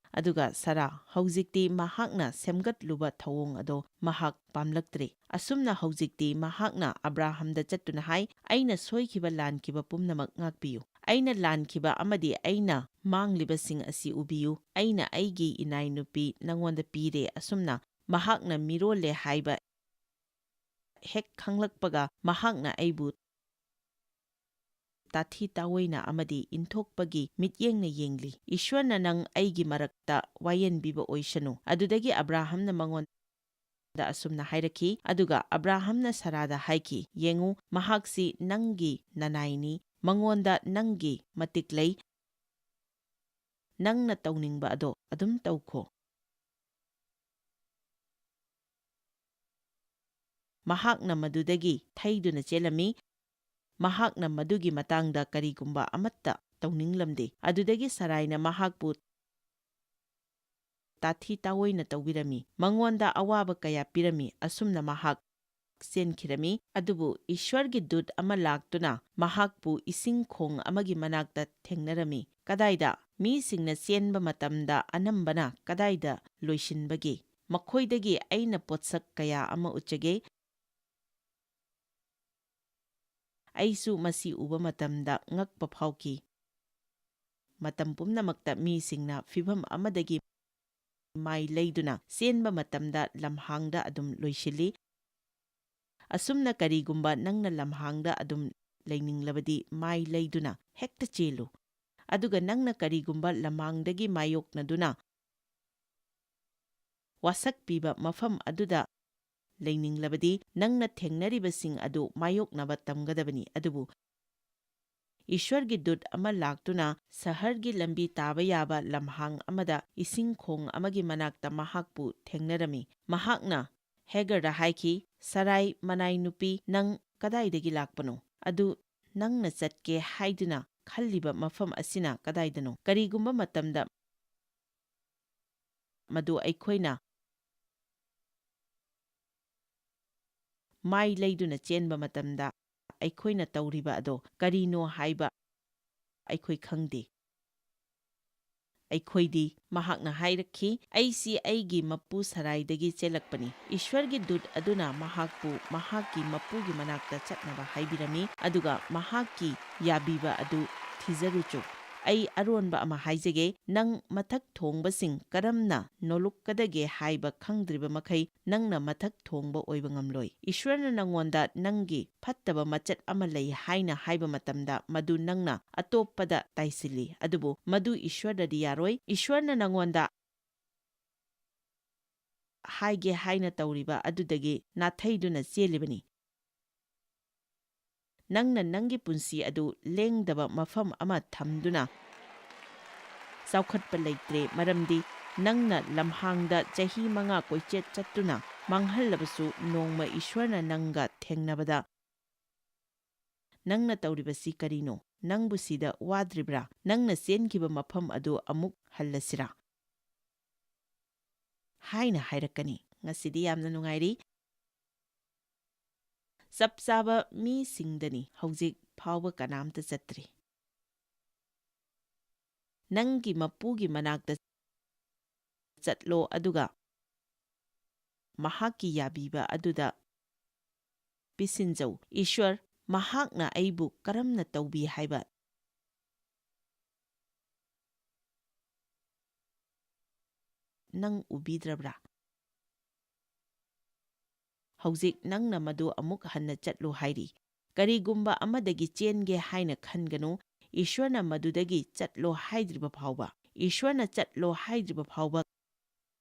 ꯑꯗꯨꯒ ꯁꯥꯔꯥ, ꯍꯧꯖꯤꯛꯇꯤ ꯃꯍꯥꯛꯅ ꯁꯦꯝꯒꯠꯂꯨꯕ ꯊꯧꯑꯣꯡ ꯑꯗꯣ ꯃꯍꯥꯛ ꯄꯥꯝꯂꯛꯇ꯭ꯔꯦ꯫ ꯑꯁꯨꯝꯅ ꯍꯧꯖꯤꯛꯇꯤ ꯃꯍꯥꯛꯅ ꯑꯕ꯭ꯔꯥꯍꯝꯗ ꯆꯠꯇꯨꯅ ꯍꯥꯏ, "ꯑꯩꯅ ꯁꯣꯏꯈꯤꯕ ꯂꯥꯟꯈꯤꯕ ꯄꯨꯝꯅꯃꯛ ꯉꯥꯛꯄꯤꯌꯨ꯫ ꯑꯩꯅ ꯂꯥꯟꯈꯤꯕ ꯑꯃꯗꯤ ꯑꯩꯅ ꯃꯥꯡꯂꯤꯕꯁꯤꯡ ꯑꯁꯤ ꯎꯕꯤꯌꯨ꯫ ꯑꯩꯅ ꯑꯩꯒꯤ ꯏꯅꯥꯏ ꯅꯨꯄꯤ ꯅꯉꯣꯟꯗ ꯄꯤꯔꯦ꯫ ꯑꯁꯨꯝꯅ ꯃꯍꯥꯛꯅ ꯃꯤꯔꯣꯜꯂꯦ ꯍꯥꯏꯕ ꯍꯦꯛ ꯈꯪꯂꯛꯄꯒ ꯃꯍꯥꯛꯅ ꯑꯩꯕꯨ ꯇꯥꯊꯤ ꯇꯥꯑꯣꯏꯅ ꯑꯃꯗꯤ ꯏꯟꯊꯣꯛꯄꯒꯤ ꯃꯤꯠꯌꯦꯡꯅ ꯌꯦꯡꯂꯤ꯫ ꯏꯁ꯭ꯋꯔꯅ ꯅꯪ ꯑꯩꯒꯤ ꯃꯔꯛꯇ ꯋꯥꯌꯦꯟꯕꯤꯕ ꯑꯣꯏꯁꯅꯨ꯫" ꯑꯗꯨꯗꯒꯤ ꯑꯕ꯭ꯔꯥꯍꯝꯅ ꯃꯉꯣꯟꯗ ꯑꯁꯨꯝꯅ ꯍꯥꯏꯔꯛꯈꯤ꯫ ꯑꯗꯨꯒ ꯑꯕ꯭ꯔꯥꯍꯝꯅ ꯁꯥꯔꯥꯗ ꯍꯥꯏꯈꯤ, "ꯌꯦꯡꯉꯨ, ꯃꯍꯥꯛꯁꯤ ꯅꯪꯒꯤ ꯅꯅꯥꯏꯅꯤ꯫ ꯃꯉꯣꯟꯗ ꯅꯪꯒꯤ ꯃꯇꯤꯛ ꯂꯩ꯫ ꯅꯪꯅ ꯇꯧꯅꯤꯡꯕ ꯑꯗꯣ ꯑꯗꯨꯝ ꯇꯧꯈꯣ꯫" ꯃꯍꯥꯛꯅ ꯃꯗꯨꯗꯒꯤ ꯊꯩꯗꯨꯅ ꯆꯦꯜꯂꯝꯃꯤ꯫ ꯃꯍꯥꯛꯅ ꯃꯗꯨꯒꯤ ꯃꯇꯥꯡꯗ ꯀꯔꯤꯒꯨꯝꯕ ꯑꯃꯠꯇ ꯇꯧꯅꯤꯡꯂꯝꯗꯦ꯫ ꯑꯗꯨꯗꯒꯤ ꯁꯥꯔꯥꯏꯅ ꯃꯍꯥꯛꯄꯨ ꯇꯥꯊꯤ ꯇꯥꯑꯣꯏꯅ ꯇꯧꯕꯤꯔꯝꯃꯤ꯫ ꯃꯉꯣꯟꯗ ꯑꯋꯥꯕ ꯀꯌꯥ ꯄꯤꯔꯝꯃꯤ꯫ ꯑꯁꯨꯝꯅ ꯃꯍꯥꯛ ꯆꯦꯟꯈꯤꯔꯝꯃꯤ꯫ ꯑꯗꯨꯕꯨ ꯏꯁ꯭ꯋꯔꯒꯤ ꯗꯨꯠ ꯑꯃ ꯂꯥꯛꯇꯨꯅ ꯃꯍꯥꯛꯄꯨ ꯏꯁꯤꯡ ꯈꯣꯡ ꯑꯃꯒꯤ ꯃꯅꯥꯛꯇ ꯊꯦꯡꯅꯔꯝꯃꯤ, ꯀꯗꯥꯏꯗ ꯃꯤꯁꯤꯡꯅ ꯆꯦꯟꯕ ꯃꯇꯝꯗ ꯑꯅꯝꯕꯅ ꯀꯗꯥꯏꯗ ꯂꯣꯏꯁꯤꯟꯕꯒꯦ? ꯃꯈꯣꯏꯗꯒꯤ ꯑꯩꯅ ꯄꯣꯠꯁꯛ ꯀꯌꯥ ꯑꯃ ꯎꯠꯆꯒꯦ꯫ ꯑꯩꯁꯨ ꯃꯁꯤ ꯎꯕ ꯃꯇꯝꯗ ꯉꯛꯄ ꯐꯥꯎꯈꯤ꯫ ꯃꯇꯝ ꯄꯨꯝꯅꯃꯛꯇ ꯃꯤꯁꯤꯡꯅ ꯐꯤꯚꯝ ꯑꯃꯗꯒꯤ ꯃꯥꯏ ꯂꯩꯗꯨꯅ ꯆꯦꯟꯕ ꯃꯇꯝꯗ ꯂꯝꯍꯥꯡꯗ ꯑꯗꯨꯝ ꯂꯣꯏꯁꯤꯜꯂꯤ꯫ ꯑꯁꯨꯝꯅ ꯀꯔꯤꯒꯨꯝꯕ ꯅꯪꯅ ꯂꯝꯍꯥꯡꯗ ꯑꯗꯨꯝ ꯂꯩꯅꯤꯡꯂꯕꯗꯤ, ꯃꯥꯏ ꯂꯩꯗꯨꯅ ꯍꯦꯛꯇ ꯆꯦꯜꯂꯨ꯫ ꯑꯗꯨꯒ ꯅꯪꯅ ꯀꯔꯤꯒꯨꯝꯕ ꯂꯝꯍꯥꯡꯗꯒꯤ ꯃꯥꯌꯣꯛꯅꯗꯨꯅ ꯋꯥꯁꯛ ꯄꯤꯕ ꯃꯐꯝ ꯑꯗꯨꯗ ꯂꯩꯅꯤꯡꯂꯕꯗꯤ, ꯅꯪꯅ ꯊꯦꯡꯅꯔꯤꯕꯁꯤꯡ ꯑꯗꯨ ꯃꯥꯌꯣꯛꯅꯕ ꯇꯝꯒꯗꯕꯅꯤ꯫ ꯑꯗꯨꯕꯨ ꯏꯁ꯭ꯋꯔꯒꯤ ꯗꯨꯠ ꯑꯃ ꯂꯥꯛꯇꯨꯅ ꯁꯍꯔꯒꯤ ꯂꯝꯕꯤ ꯇꯥꯕ ꯌꯥꯕ ꯂꯝꯍꯥꯡ ꯑꯃꯗ ꯏꯁꯤꯡ ꯈꯣꯡ ꯑꯃꯒꯤ ꯃꯅꯥꯛꯇ ꯃꯍꯥꯛꯄꯨ ꯊꯦꯡꯅꯔꯝꯃꯤ꯫ ꯃꯍꯥꯛꯅ ꯍꯦꯒꯔꯗ ꯍꯥꯏꯈꯤ, "ꯁꯔꯥꯏ ꯃꯅꯥꯏ ꯅꯨꯄꯤ, ꯅꯪ ꯀꯗꯥꯏꯗꯒꯤ ꯂꯥꯛꯄꯅꯣ? ꯑꯗꯨ ꯅꯪꯅ ꯆꯠꯀꯦ ꯍꯥꯏꯗꯨꯅ ꯈꯜꯂꯤꯕ ꯃꯐꯝ ꯑꯁꯤꯅ ꯀꯗꯥꯏꯗꯅꯣ?" ꯀꯔꯤꯒꯨꯝꯕ ꯃꯇꯝꯗ ꯃꯗꯨ ꯑꯩꯈꯣꯏꯅ ꯃꯥꯏ ꯂꯩꯗꯨꯅ ꯆꯦꯟꯕ ꯃꯇꯝꯗ ꯑꯩꯈꯣꯏꯅ ꯇꯧꯔꯤꯕ ꯑꯗꯣ ꯀꯔꯤꯅꯣ ꯍꯥꯏꯕ ꯑꯩꯈꯣꯏ ꯈꯪꯗꯦ꯫ ꯑꯩꯈꯣꯏꯗꯤ, ꯃꯍꯥꯛꯅ ꯍꯥꯏꯔꯛꯈꯤ, "ꯑꯩꯁꯤ ꯑꯩꯒꯤ ꯃꯄꯨ ꯁꯔꯥꯏꯗꯒꯤ ꯆꯦꯜꯂꯛꯄꯅꯤ꯫" ꯏꯁ꯭ꯋꯔꯒꯤ ꯗꯨꯠ ꯑꯗꯨꯅ ꯃꯍꯥꯛꯄꯨ ꯃꯍꯥꯛꯀꯤ ꯃꯄꯨꯒꯤ ꯃꯅꯥꯛꯇ ꯆꯠꯅꯕ ꯍꯥꯏꯕꯤꯔꯝꯃꯤ, ꯑꯗꯨꯒ ꯃꯍꯥꯛꯀꯤ ꯌꯥꯕꯤꯕ ꯑꯗꯨ ꯊꯤꯖꯔꯨꯆꯨ꯫ ꯑꯩ ꯑꯔꯣꯟꯕ ꯑꯃ ꯍꯥꯏꯖꯒꯦ, ꯅꯪ ꯃꯊꯛ ꯊꯣꯡꯕꯁꯤꯡ ꯀꯔꯝꯅ ꯅꯣꯂꯨꯛꯀꯗꯒꯦ ꯍꯥꯏꯕ ꯈꯪꯗ꯭ꯔꯤꯕ ꯃꯈꯩ, ꯅꯪꯅ ꯃꯊꯛ ꯊꯣꯡꯕ ꯑꯣꯏꯕ ꯉꯝꯂꯣꯏ꯫ ꯏꯁ꯭ꯋꯔꯅ ꯅꯉꯣꯟꯗ ꯅꯪꯒꯤ ꯐꯠꯇꯕ ꯃꯆꯠ ꯑꯃ ꯂꯩ ꯍꯥꯏꯅ ꯍꯥꯏꯕ ꯃꯇꯝꯗ, ꯃꯗꯨ ꯅꯪꯅ ꯑꯇꯣꯞꯄꯗ ꯇꯥꯏꯁꯤꯜꯂꯤ, ꯑꯗꯨꯕꯨ ꯃꯗꯨ ꯏꯁ꯭ꯋꯔꯗꯗꯤ ꯌꯥꯔꯣꯏ꯫ ꯏꯁ꯭ꯋꯔꯅ ꯅꯉꯣꯟꯗ ꯍꯥꯏꯒꯦ ꯍꯥꯏꯅ ꯇꯧꯔꯤꯕ ꯑꯗꯨꯗꯒꯤ ꯅꯥꯊꯩꯗꯨꯅ ꯆꯦꯜꯂꯤꯕꯅꯤ꯫ ꯅꯪꯅ ꯅꯪꯒꯤ ꯄꯨꯟꯁꯤ ꯑꯗꯨ ꯂꯦꯡꯗꯕ ꯃꯐꯝ ꯑꯃ ꯊꯝꯗꯨꯅ ꯆꯥꯎꯈꯠꯄ ꯂꯩꯇ꯭ꯔꯦ, ꯃꯔꯝꯗꯤ ꯅꯪꯅ ꯂꯝꯍꯥꯡꯗ ꯆꯍꯤ ꯃꯉꯥ ꯀꯣꯏꯆꯠ ꯆꯠꯇꯨꯅ ꯃꯥꯡꯍꯜꯂꯕꯁꯨ, ꯅꯣꯡꯃ ꯏꯁ꯭ꯋꯔꯅ ꯅꯪꯒ ꯊꯦꯡꯅꯕꯗ, "ꯅꯪꯅ ꯇꯧꯔꯤꯕꯁꯤ ꯀꯔꯤꯅꯣ? ꯅꯪꯕꯨ ꯁꯤꯗ ꯋꯥꯗ꯭ꯔꯤꯕ꯭ꯔꯥ? ꯅꯪꯅ ꯆꯦꯟꯈꯤꯕ ꯃꯐꯝ ꯑꯗꯨ ꯑꯃꯨꯛ ꯍꯜꯂꯁꯤꯔꯥ?" ꯍꯥꯏꯅ ꯍꯥꯏꯔꯛꯀꯅꯤ꯫ ꯉꯁꯤꯗꯤ ꯌꯥꯝꯅ ꯅꯨꯡꯉꯥꯏꯔꯤ꯫ ꯆꯞ ꯆꯥꯕ ꯃꯤꯁꯤꯡꯗꯅꯤ ꯍꯧꯖꯤꯛ ꯐꯥꯎꯕ ꯀꯅꯥꯝꯇ ꯆꯠꯇ꯭ꯔꯤ꯫ ꯅꯪꯒꯤ ꯃꯄꯨꯒꯤ ꯃꯅꯥꯛꯇ ꯆꯠꯂꯣ, ꯑꯗꯨꯒ ꯃꯍꯥꯛꯀꯤ ꯌꯥꯕꯤꯕ ꯑꯗꯨꯗ ꯄꯤꯁꯤꯟꯖꯧ꯫ "ꯏꯁ꯭ꯋꯔ, ꯃꯍꯥꯛꯅ ꯑꯩꯕꯨ ꯀꯔꯝꯅ ꯇꯧꯕꯤ ꯍꯥꯏꯕ ꯅꯪ ꯎꯕꯤꯗ꯭ꯔꯕ꯭ꯔꯥ? ꯍꯧꯖꯤꯛ ꯅꯪꯅ ꯃꯗꯨ ꯑꯃꯨꯛ ꯍꯟꯅ ꯆꯠꯂꯨ ꯍꯥꯏꯔꯤ꯫ ꯀꯔꯤꯒꯨꯝꯕ ꯑꯃꯗꯒꯤ ꯆꯦꯟꯒꯦ ꯍꯥꯏꯅ ꯈꯟꯒꯅꯨ, ꯏꯁ꯭ꯋꯔꯅ ꯃꯗꯨꯗꯒꯤ ꯆꯠꯂꯣ ꯍꯥꯏꯗ꯭ꯔꯤꯕ ꯐꯥꯎꯕ, ꯏꯁ꯭ꯋꯔꯅ ꯆꯠꯂꯣ ꯍꯥꯏꯗ꯭ꯔꯤꯕ ꯐꯥꯎꯕ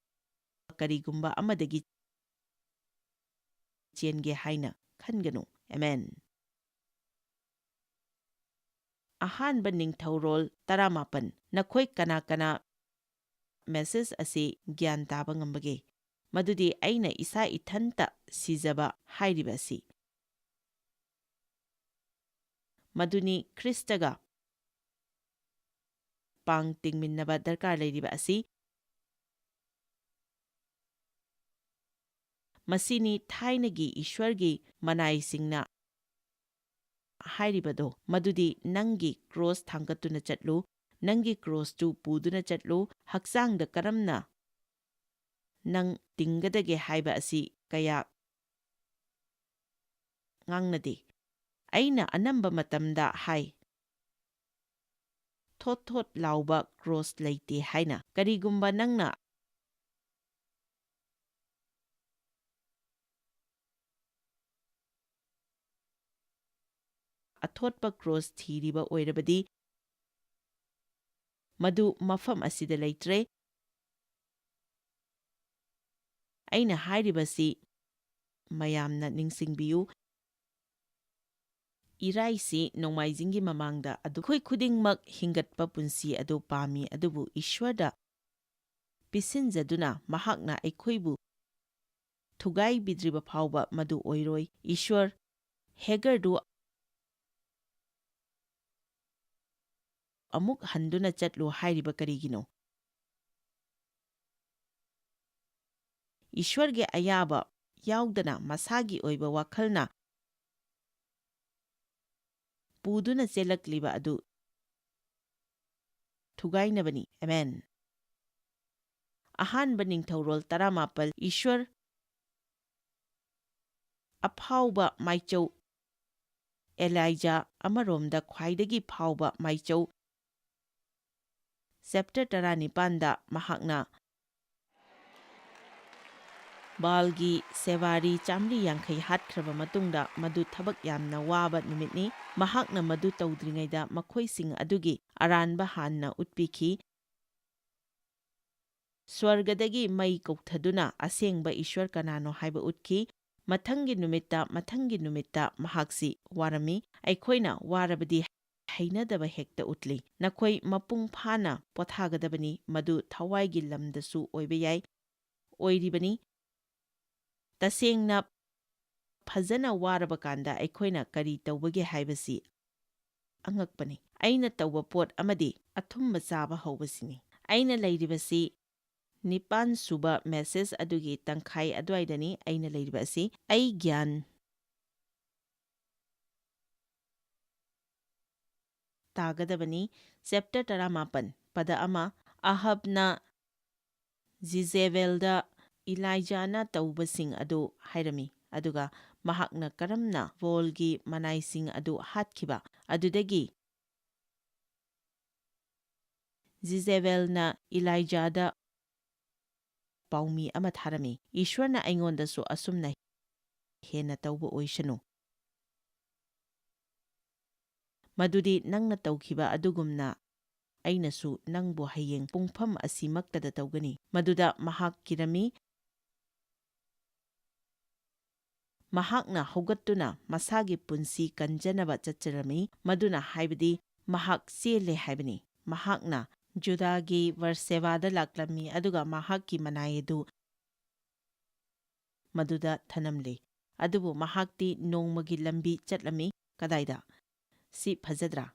ꯀꯔꯤꯒꯨꯝꯕ ꯑꯃꯗꯒꯤ ꯆꯦꯟꯒꯦ ꯍꯥꯏꯅ ꯈꯟꯒꯅꯨ꯫ ꯑꯃꯦꯟ꯫ ꯑꯍꯥꯟꯕ ꯅꯤꯡꯊꯧꯔꯣꯜ ꯇꯔꯥꯃꯥꯄꯟ꯫ ꯅꯈꯣꯏ ꯀꯅꯥ ꯀꯅꯥ ꯃꯦꯁꯦꯖ ꯑꯁꯤ ꯒ꯭ꯌꯥꯟ ꯇꯥꯕ ꯉꯝꯕꯒꯦ? ꯃꯗꯨꯗꯤ ꯑꯩꯅ ꯏꯁꯥ ꯏꯊꯟꯇ ꯁꯤꯖꯕ ꯍꯥꯏꯔꯤꯕ ꯑꯁꯤ꯫ ꯃꯗꯨꯅꯤ ꯈ꯭ꯔꯤꯁꯇꯒ ꯄꯥꯡ ꯇꯤꯡꯃꯤꯟꯅꯕ ꯗꯔꯀꯥꯔ ꯂꯩꯔꯤꯕ ꯑꯁꯤ꯫ ꯃꯁꯤꯅꯤ ꯊꯥꯏꯅꯒꯤ ꯏꯁ꯭ꯋꯔꯒꯤ ꯃꯅꯥꯏꯁꯤꯡꯅ ꯍꯥꯏꯔꯤꯕꯗꯣ, ꯃꯗꯨꯗꯤ ꯅꯪꯒꯤ ꯀ꯭ꯔꯣꯁ ꯊꯥꯡꯒꯠꯇꯨꯅ ꯆꯠꯂꯨ, ꯅꯪꯒꯤ ꯀ꯭ꯔꯣꯁꯇꯨ ꯄꯨꯗꯨꯅ ꯆꯠꯂꯨ, ꯍꯛꯆꯥꯡꯗ ꯀꯔꯝꯅ ꯅꯪ ꯇꯤꯡꯒꯗꯒꯦ ꯍꯥꯏꯕ ꯑꯁꯤ ꯀꯌꯥ ꯉꯥꯡꯅꯗꯦ꯫ ꯑꯩꯅ ꯑꯅꯝꯕ ꯃꯇꯝꯗ ꯍꯥꯏ, "ꯊꯣꯠ ꯊꯣꯠ ꯂꯥꯎꯕ ꯀ꯭ꯔꯣꯁ ꯂꯩꯇꯦ" ꯍꯥꯏꯅ꯫ ꯀꯔꯤꯒꯨꯝꯕ ꯅꯪꯅ ꯑꯊꯣꯠꯄ ꯀ꯭ꯔꯣꯁ ꯊꯤꯔꯤꯕ ꯑꯣꯏꯔꯕꯗꯤ, ꯃꯗꯨ ꯃꯐꯝ ꯑꯁꯤꯗ ꯂꯩꯇ꯭ꯔꯦ꯫ ꯑꯩꯅ ꯍꯥꯏꯔꯤꯕꯁꯤ ꯃꯌꯥꯝꯅ ꯅꯤꯡꯁꯤꯡꯕꯤꯌꯨ꯫ ꯏꯔꯥꯏꯁꯤ ꯅꯣꯡꯃꯥꯏꯖꯤꯡꯒꯤ ꯃꯃꯥꯡꯗ ꯑꯗꯨ ꯑꯩꯈꯣꯏ ꯈꯨꯗꯤꯡꯃꯛ ꯍꯤꯡꯒꯠꯄ ꯄꯨꯟꯁꯤ ꯑꯗꯨ ꯄꯥꯝꯃꯤ, ꯑꯗꯨꯕꯨ ꯏꯁ꯭ꯋꯔꯗ ꯄꯤꯁꯤꯟꯖꯗꯨꯅ ꯃꯍꯥꯛꯅ ꯑꯩꯈꯣꯏꯕꯨ ꯊꯨꯒꯥꯏꯕꯤꯗ꯭ꯔꯤꯕ ꯐꯥꯎꯕ ꯃꯗꯨ ꯑꯣꯏꯔꯣꯏ꯫ ꯏꯁ꯭ꯋꯔ ꯍꯦꯒꯔꯗꯨ ꯑꯃꯨꯛ ꯍꯟꯗꯨꯅ ꯆꯠꯂꯨ ꯍꯥꯏꯔꯤꯕ ꯀꯔꯤꯒꯤꯅꯣ? ꯏꯁ꯭ꯋꯔꯒꯤ ꯑꯌꯥꯕ ꯌꯥꯎꯗꯅ ꯃꯁꯥꯒꯤ ꯑꯣꯏꯕ ꯋꯥꯈꯜꯅ ꯄꯨꯗꯨꯅ ꯆꯦꯜꯂꯛꯂꯤꯕ ꯑꯗꯨ ꯊꯨꯒꯥꯏꯅꯕꯅꯤ꯫ ꯑꯃꯦꯟ꯫ ꯑꯍꯥꯟꯕ ꯅꯤꯡꯊꯧꯔꯣꯜ ꯇꯔꯥꯃꯥꯄꯜ꯫ ꯏꯁ꯭ꯋꯔ ꯑꯐꯥꯎꯕ ꯃꯥꯏꯆꯧ ꯑꯦꯂꯥꯏꯖꯥ ꯑꯃꯔꯣꯝꯗ ꯈ꯭ꯋꯥꯏꯗꯒꯤ ꯐꯥꯎꯕ ꯃꯥꯏꯆꯧ, ꯆꯦꯞꯇꯔ ꯇꯔꯥꯅꯤꯄꯥꯟꯗ ꯃꯍꯥꯛꯅ ꯕꯥꯜꯒꯤ ꯁꯦꯕꯥꯔꯤ ꯆꯥꯃꯔꯤ ꯌꯥꯡꯈꯩ ꯍꯥꯠꯈ꯭ꯔꯕ ꯃꯇꯨꯡꯗ, ꯃꯗꯨ ꯊꯕꯛ ꯌꯥꯝꯅ ꯋꯥꯕ ꯅꯨꯃꯤꯠꯅꯤ꯫ ꯃꯍꯥꯛꯅ ꯃꯗꯨ ꯇꯧꯗ꯭ꯔꯤꯉꯩꯗ ꯃꯈꯣꯏꯁꯤꯡ ꯑꯗꯨꯒꯤ ꯑꯔꯥꯟꯕ ꯍꯥꯟꯅ ꯎꯠꯄꯤꯈꯤ꯫ ꯁ꯭ꯋꯔꯒꯗꯒꯤ ꯃꯩ ꯀꯧꯊꯗꯨꯅ ꯑꯁꯦꯡꯕ ꯏꯁ꯭ꯋꯔ ꯀꯅꯥꯅꯣ ꯍꯥꯏꯕ ꯎꯠꯈꯤ꯫ ꯃꯊꯪꯒꯤ ꯅꯨꯃꯤꯠꯇ, ꯃꯊꯪꯒꯤ ꯅꯨꯃꯤꯠꯇ ꯃꯍꯥꯛꯁꯤ ꯋꯥꯔꯝꯃꯤ꯫ ꯑꯩꯈꯣꯏꯅ ꯋꯥꯔꯕꯗꯤ ꯍꯩꯅꯗꯕ ꯍꯦꯛꯇ ꯎꯠꯂꯤ꯫ ꯅꯈꯣꯏ ꯃꯄꯨꯡ ꯐꯥꯅ ꯄꯣꯊꯥꯒꯗꯕꯅꯤ, ꯃꯗꯨ ꯊꯋꯥꯏꯒꯤ ꯂꯝꯗꯁꯨ ꯑꯣꯏꯕ ꯌꯥꯏ, ꯑꯣꯏꯔꯤꯕꯅꯤ꯫ ꯇꯁꯦꯡꯅ ꯐꯖꯅ ꯋꯥꯔꯕ ꯀꯥꯟꯗ ꯑꯩꯈꯣꯏꯅ ꯀꯔꯤ ꯇꯧꯕꯒꯦ ꯍꯥꯏꯕꯁꯤ ꯑꯉꯛꯄꯅꯤ꯫ ꯑꯩꯅ ꯇꯧꯕ ꯄꯣꯠ ꯑꯃꯗꯤ ꯑꯊꯨꯝꯕ ꯆꯥꯕ ꯍꯧꯕꯁꯤꯅꯤ꯫ ꯑꯩꯅ ꯂꯩꯔꯤꯕꯁꯤ ꯅꯤꯄꯥꯟ ꯁꯨꯕ ꯃꯦꯁꯦꯖ ꯑꯗꯨꯒꯤ ꯇꯪꯈꯥꯏ ꯑꯗꯨꯋꯥꯏꯗꯅꯤ꯫ ꯑꯩꯅ ꯂꯩꯔꯤꯕ ꯑꯁꯤ ꯑꯩ ꯒ꯭ꯌꯥꯟ ꯇꯥꯒꯗꯕꯅꯤ꯫ ꯆꯦꯞꯇꯔ ꯇꯔꯥꯃꯥꯄꯟ, ꯄꯗ ꯑꯃ, ꯑꯍꯕꯅ ꯖꯤꯖꯦꯕꯦꯜꯗ ꯏꯂꯥꯏꯖꯥꯅ ꯇꯧꯕꯁꯤꯡ ꯑꯗꯨ ꯍꯥꯏꯔꯝꯃꯤ, ꯑꯗꯨꯒ ꯃꯍꯥꯛꯅ ꯀꯔꯝꯅ ꯕꯣꯜꯒꯤ ꯃꯅꯥꯏꯁꯤꯡ ꯑꯗꯨ ꯍꯥꯠꯈꯤꯕ ꯑꯗꯨꯗꯒꯤ ꯖꯤꯖꯦꯕꯦꯜꯅ ꯏꯂꯥꯏꯖꯥꯗ ꯄꯥꯎꯃꯤ ꯑꯃ ꯊꯥꯔꯝꯃꯤ, "ꯏꯁ꯭ꯋꯔꯅ ꯑꯩꯉꯣꯟꯗꯁꯨ ꯑꯁꯨꯝꯅ ꯍꯦꯟꯅ ꯇꯧꯕ ꯑꯣꯏꯁꯅꯨ꯫ ꯃꯗꯨꯗꯤ ꯅꯪꯅ ꯇꯧꯈꯤꯕ ꯑꯗꯨꯒꯨꯝꯅ ꯑꯩꯅꯁꯨ ꯅꯪꯕꯨ ꯍꯌꯦꯡ ꯄꯨꯡꯐꯝ ꯑꯁꯤꯃꯛꯇꯗ ꯇꯧꯒꯅꯤ"꯫ ꯃꯗꯨꯗ ꯃꯍꯥꯛ ꯀꯤꯔꯝꯃꯤ꯫ ꯃꯍꯥꯛꯅ ꯍꯧꯒꯠꯇꯨꯅ ꯃꯁꯥꯒꯤ ꯄꯨꯟꯁꯤ ꯀꯟꯖꯅꯕ ꯆꯠꯆꯔꯝꯃꯤ, ꯃꯗꯨꯅ ꯍꯥꯏꯕꯗꯤ ꯃꯍꯥꯛ ꯆꯦꯜꯂꯦ ꯍꯥꯏꯕꯅꯤ꯫ ꯃꯍꯥꯛꯅ ꯖꯨꯗꯥꯒꯤ ꯕꯔꯁꯦꯕꯥꯗ ꯂꯥꯛꯂꯝꯃꯤ, ꯑꯗꯨꯒ ꯃꯍꯥꯛꯀꯤ ꯃꯅꯥꯏ ꯑꯗꯨ ꯃꯗꯨꯗ ꯊꯅꯝꯂꯦ꯫ ꯑꯗꯨꯕꯨ ꯃꯍꯥꯛꯇꯤ ꯅꯣꯡꯃꯒꯤ ꯂꯝꯕꯤ ꯆꯠꯂꯝꯃꯤ꯫ ꯀꯗꯥꯏꯗ? ꯁꯤ ꯐꯖꯗ꯭ꯔꯥ?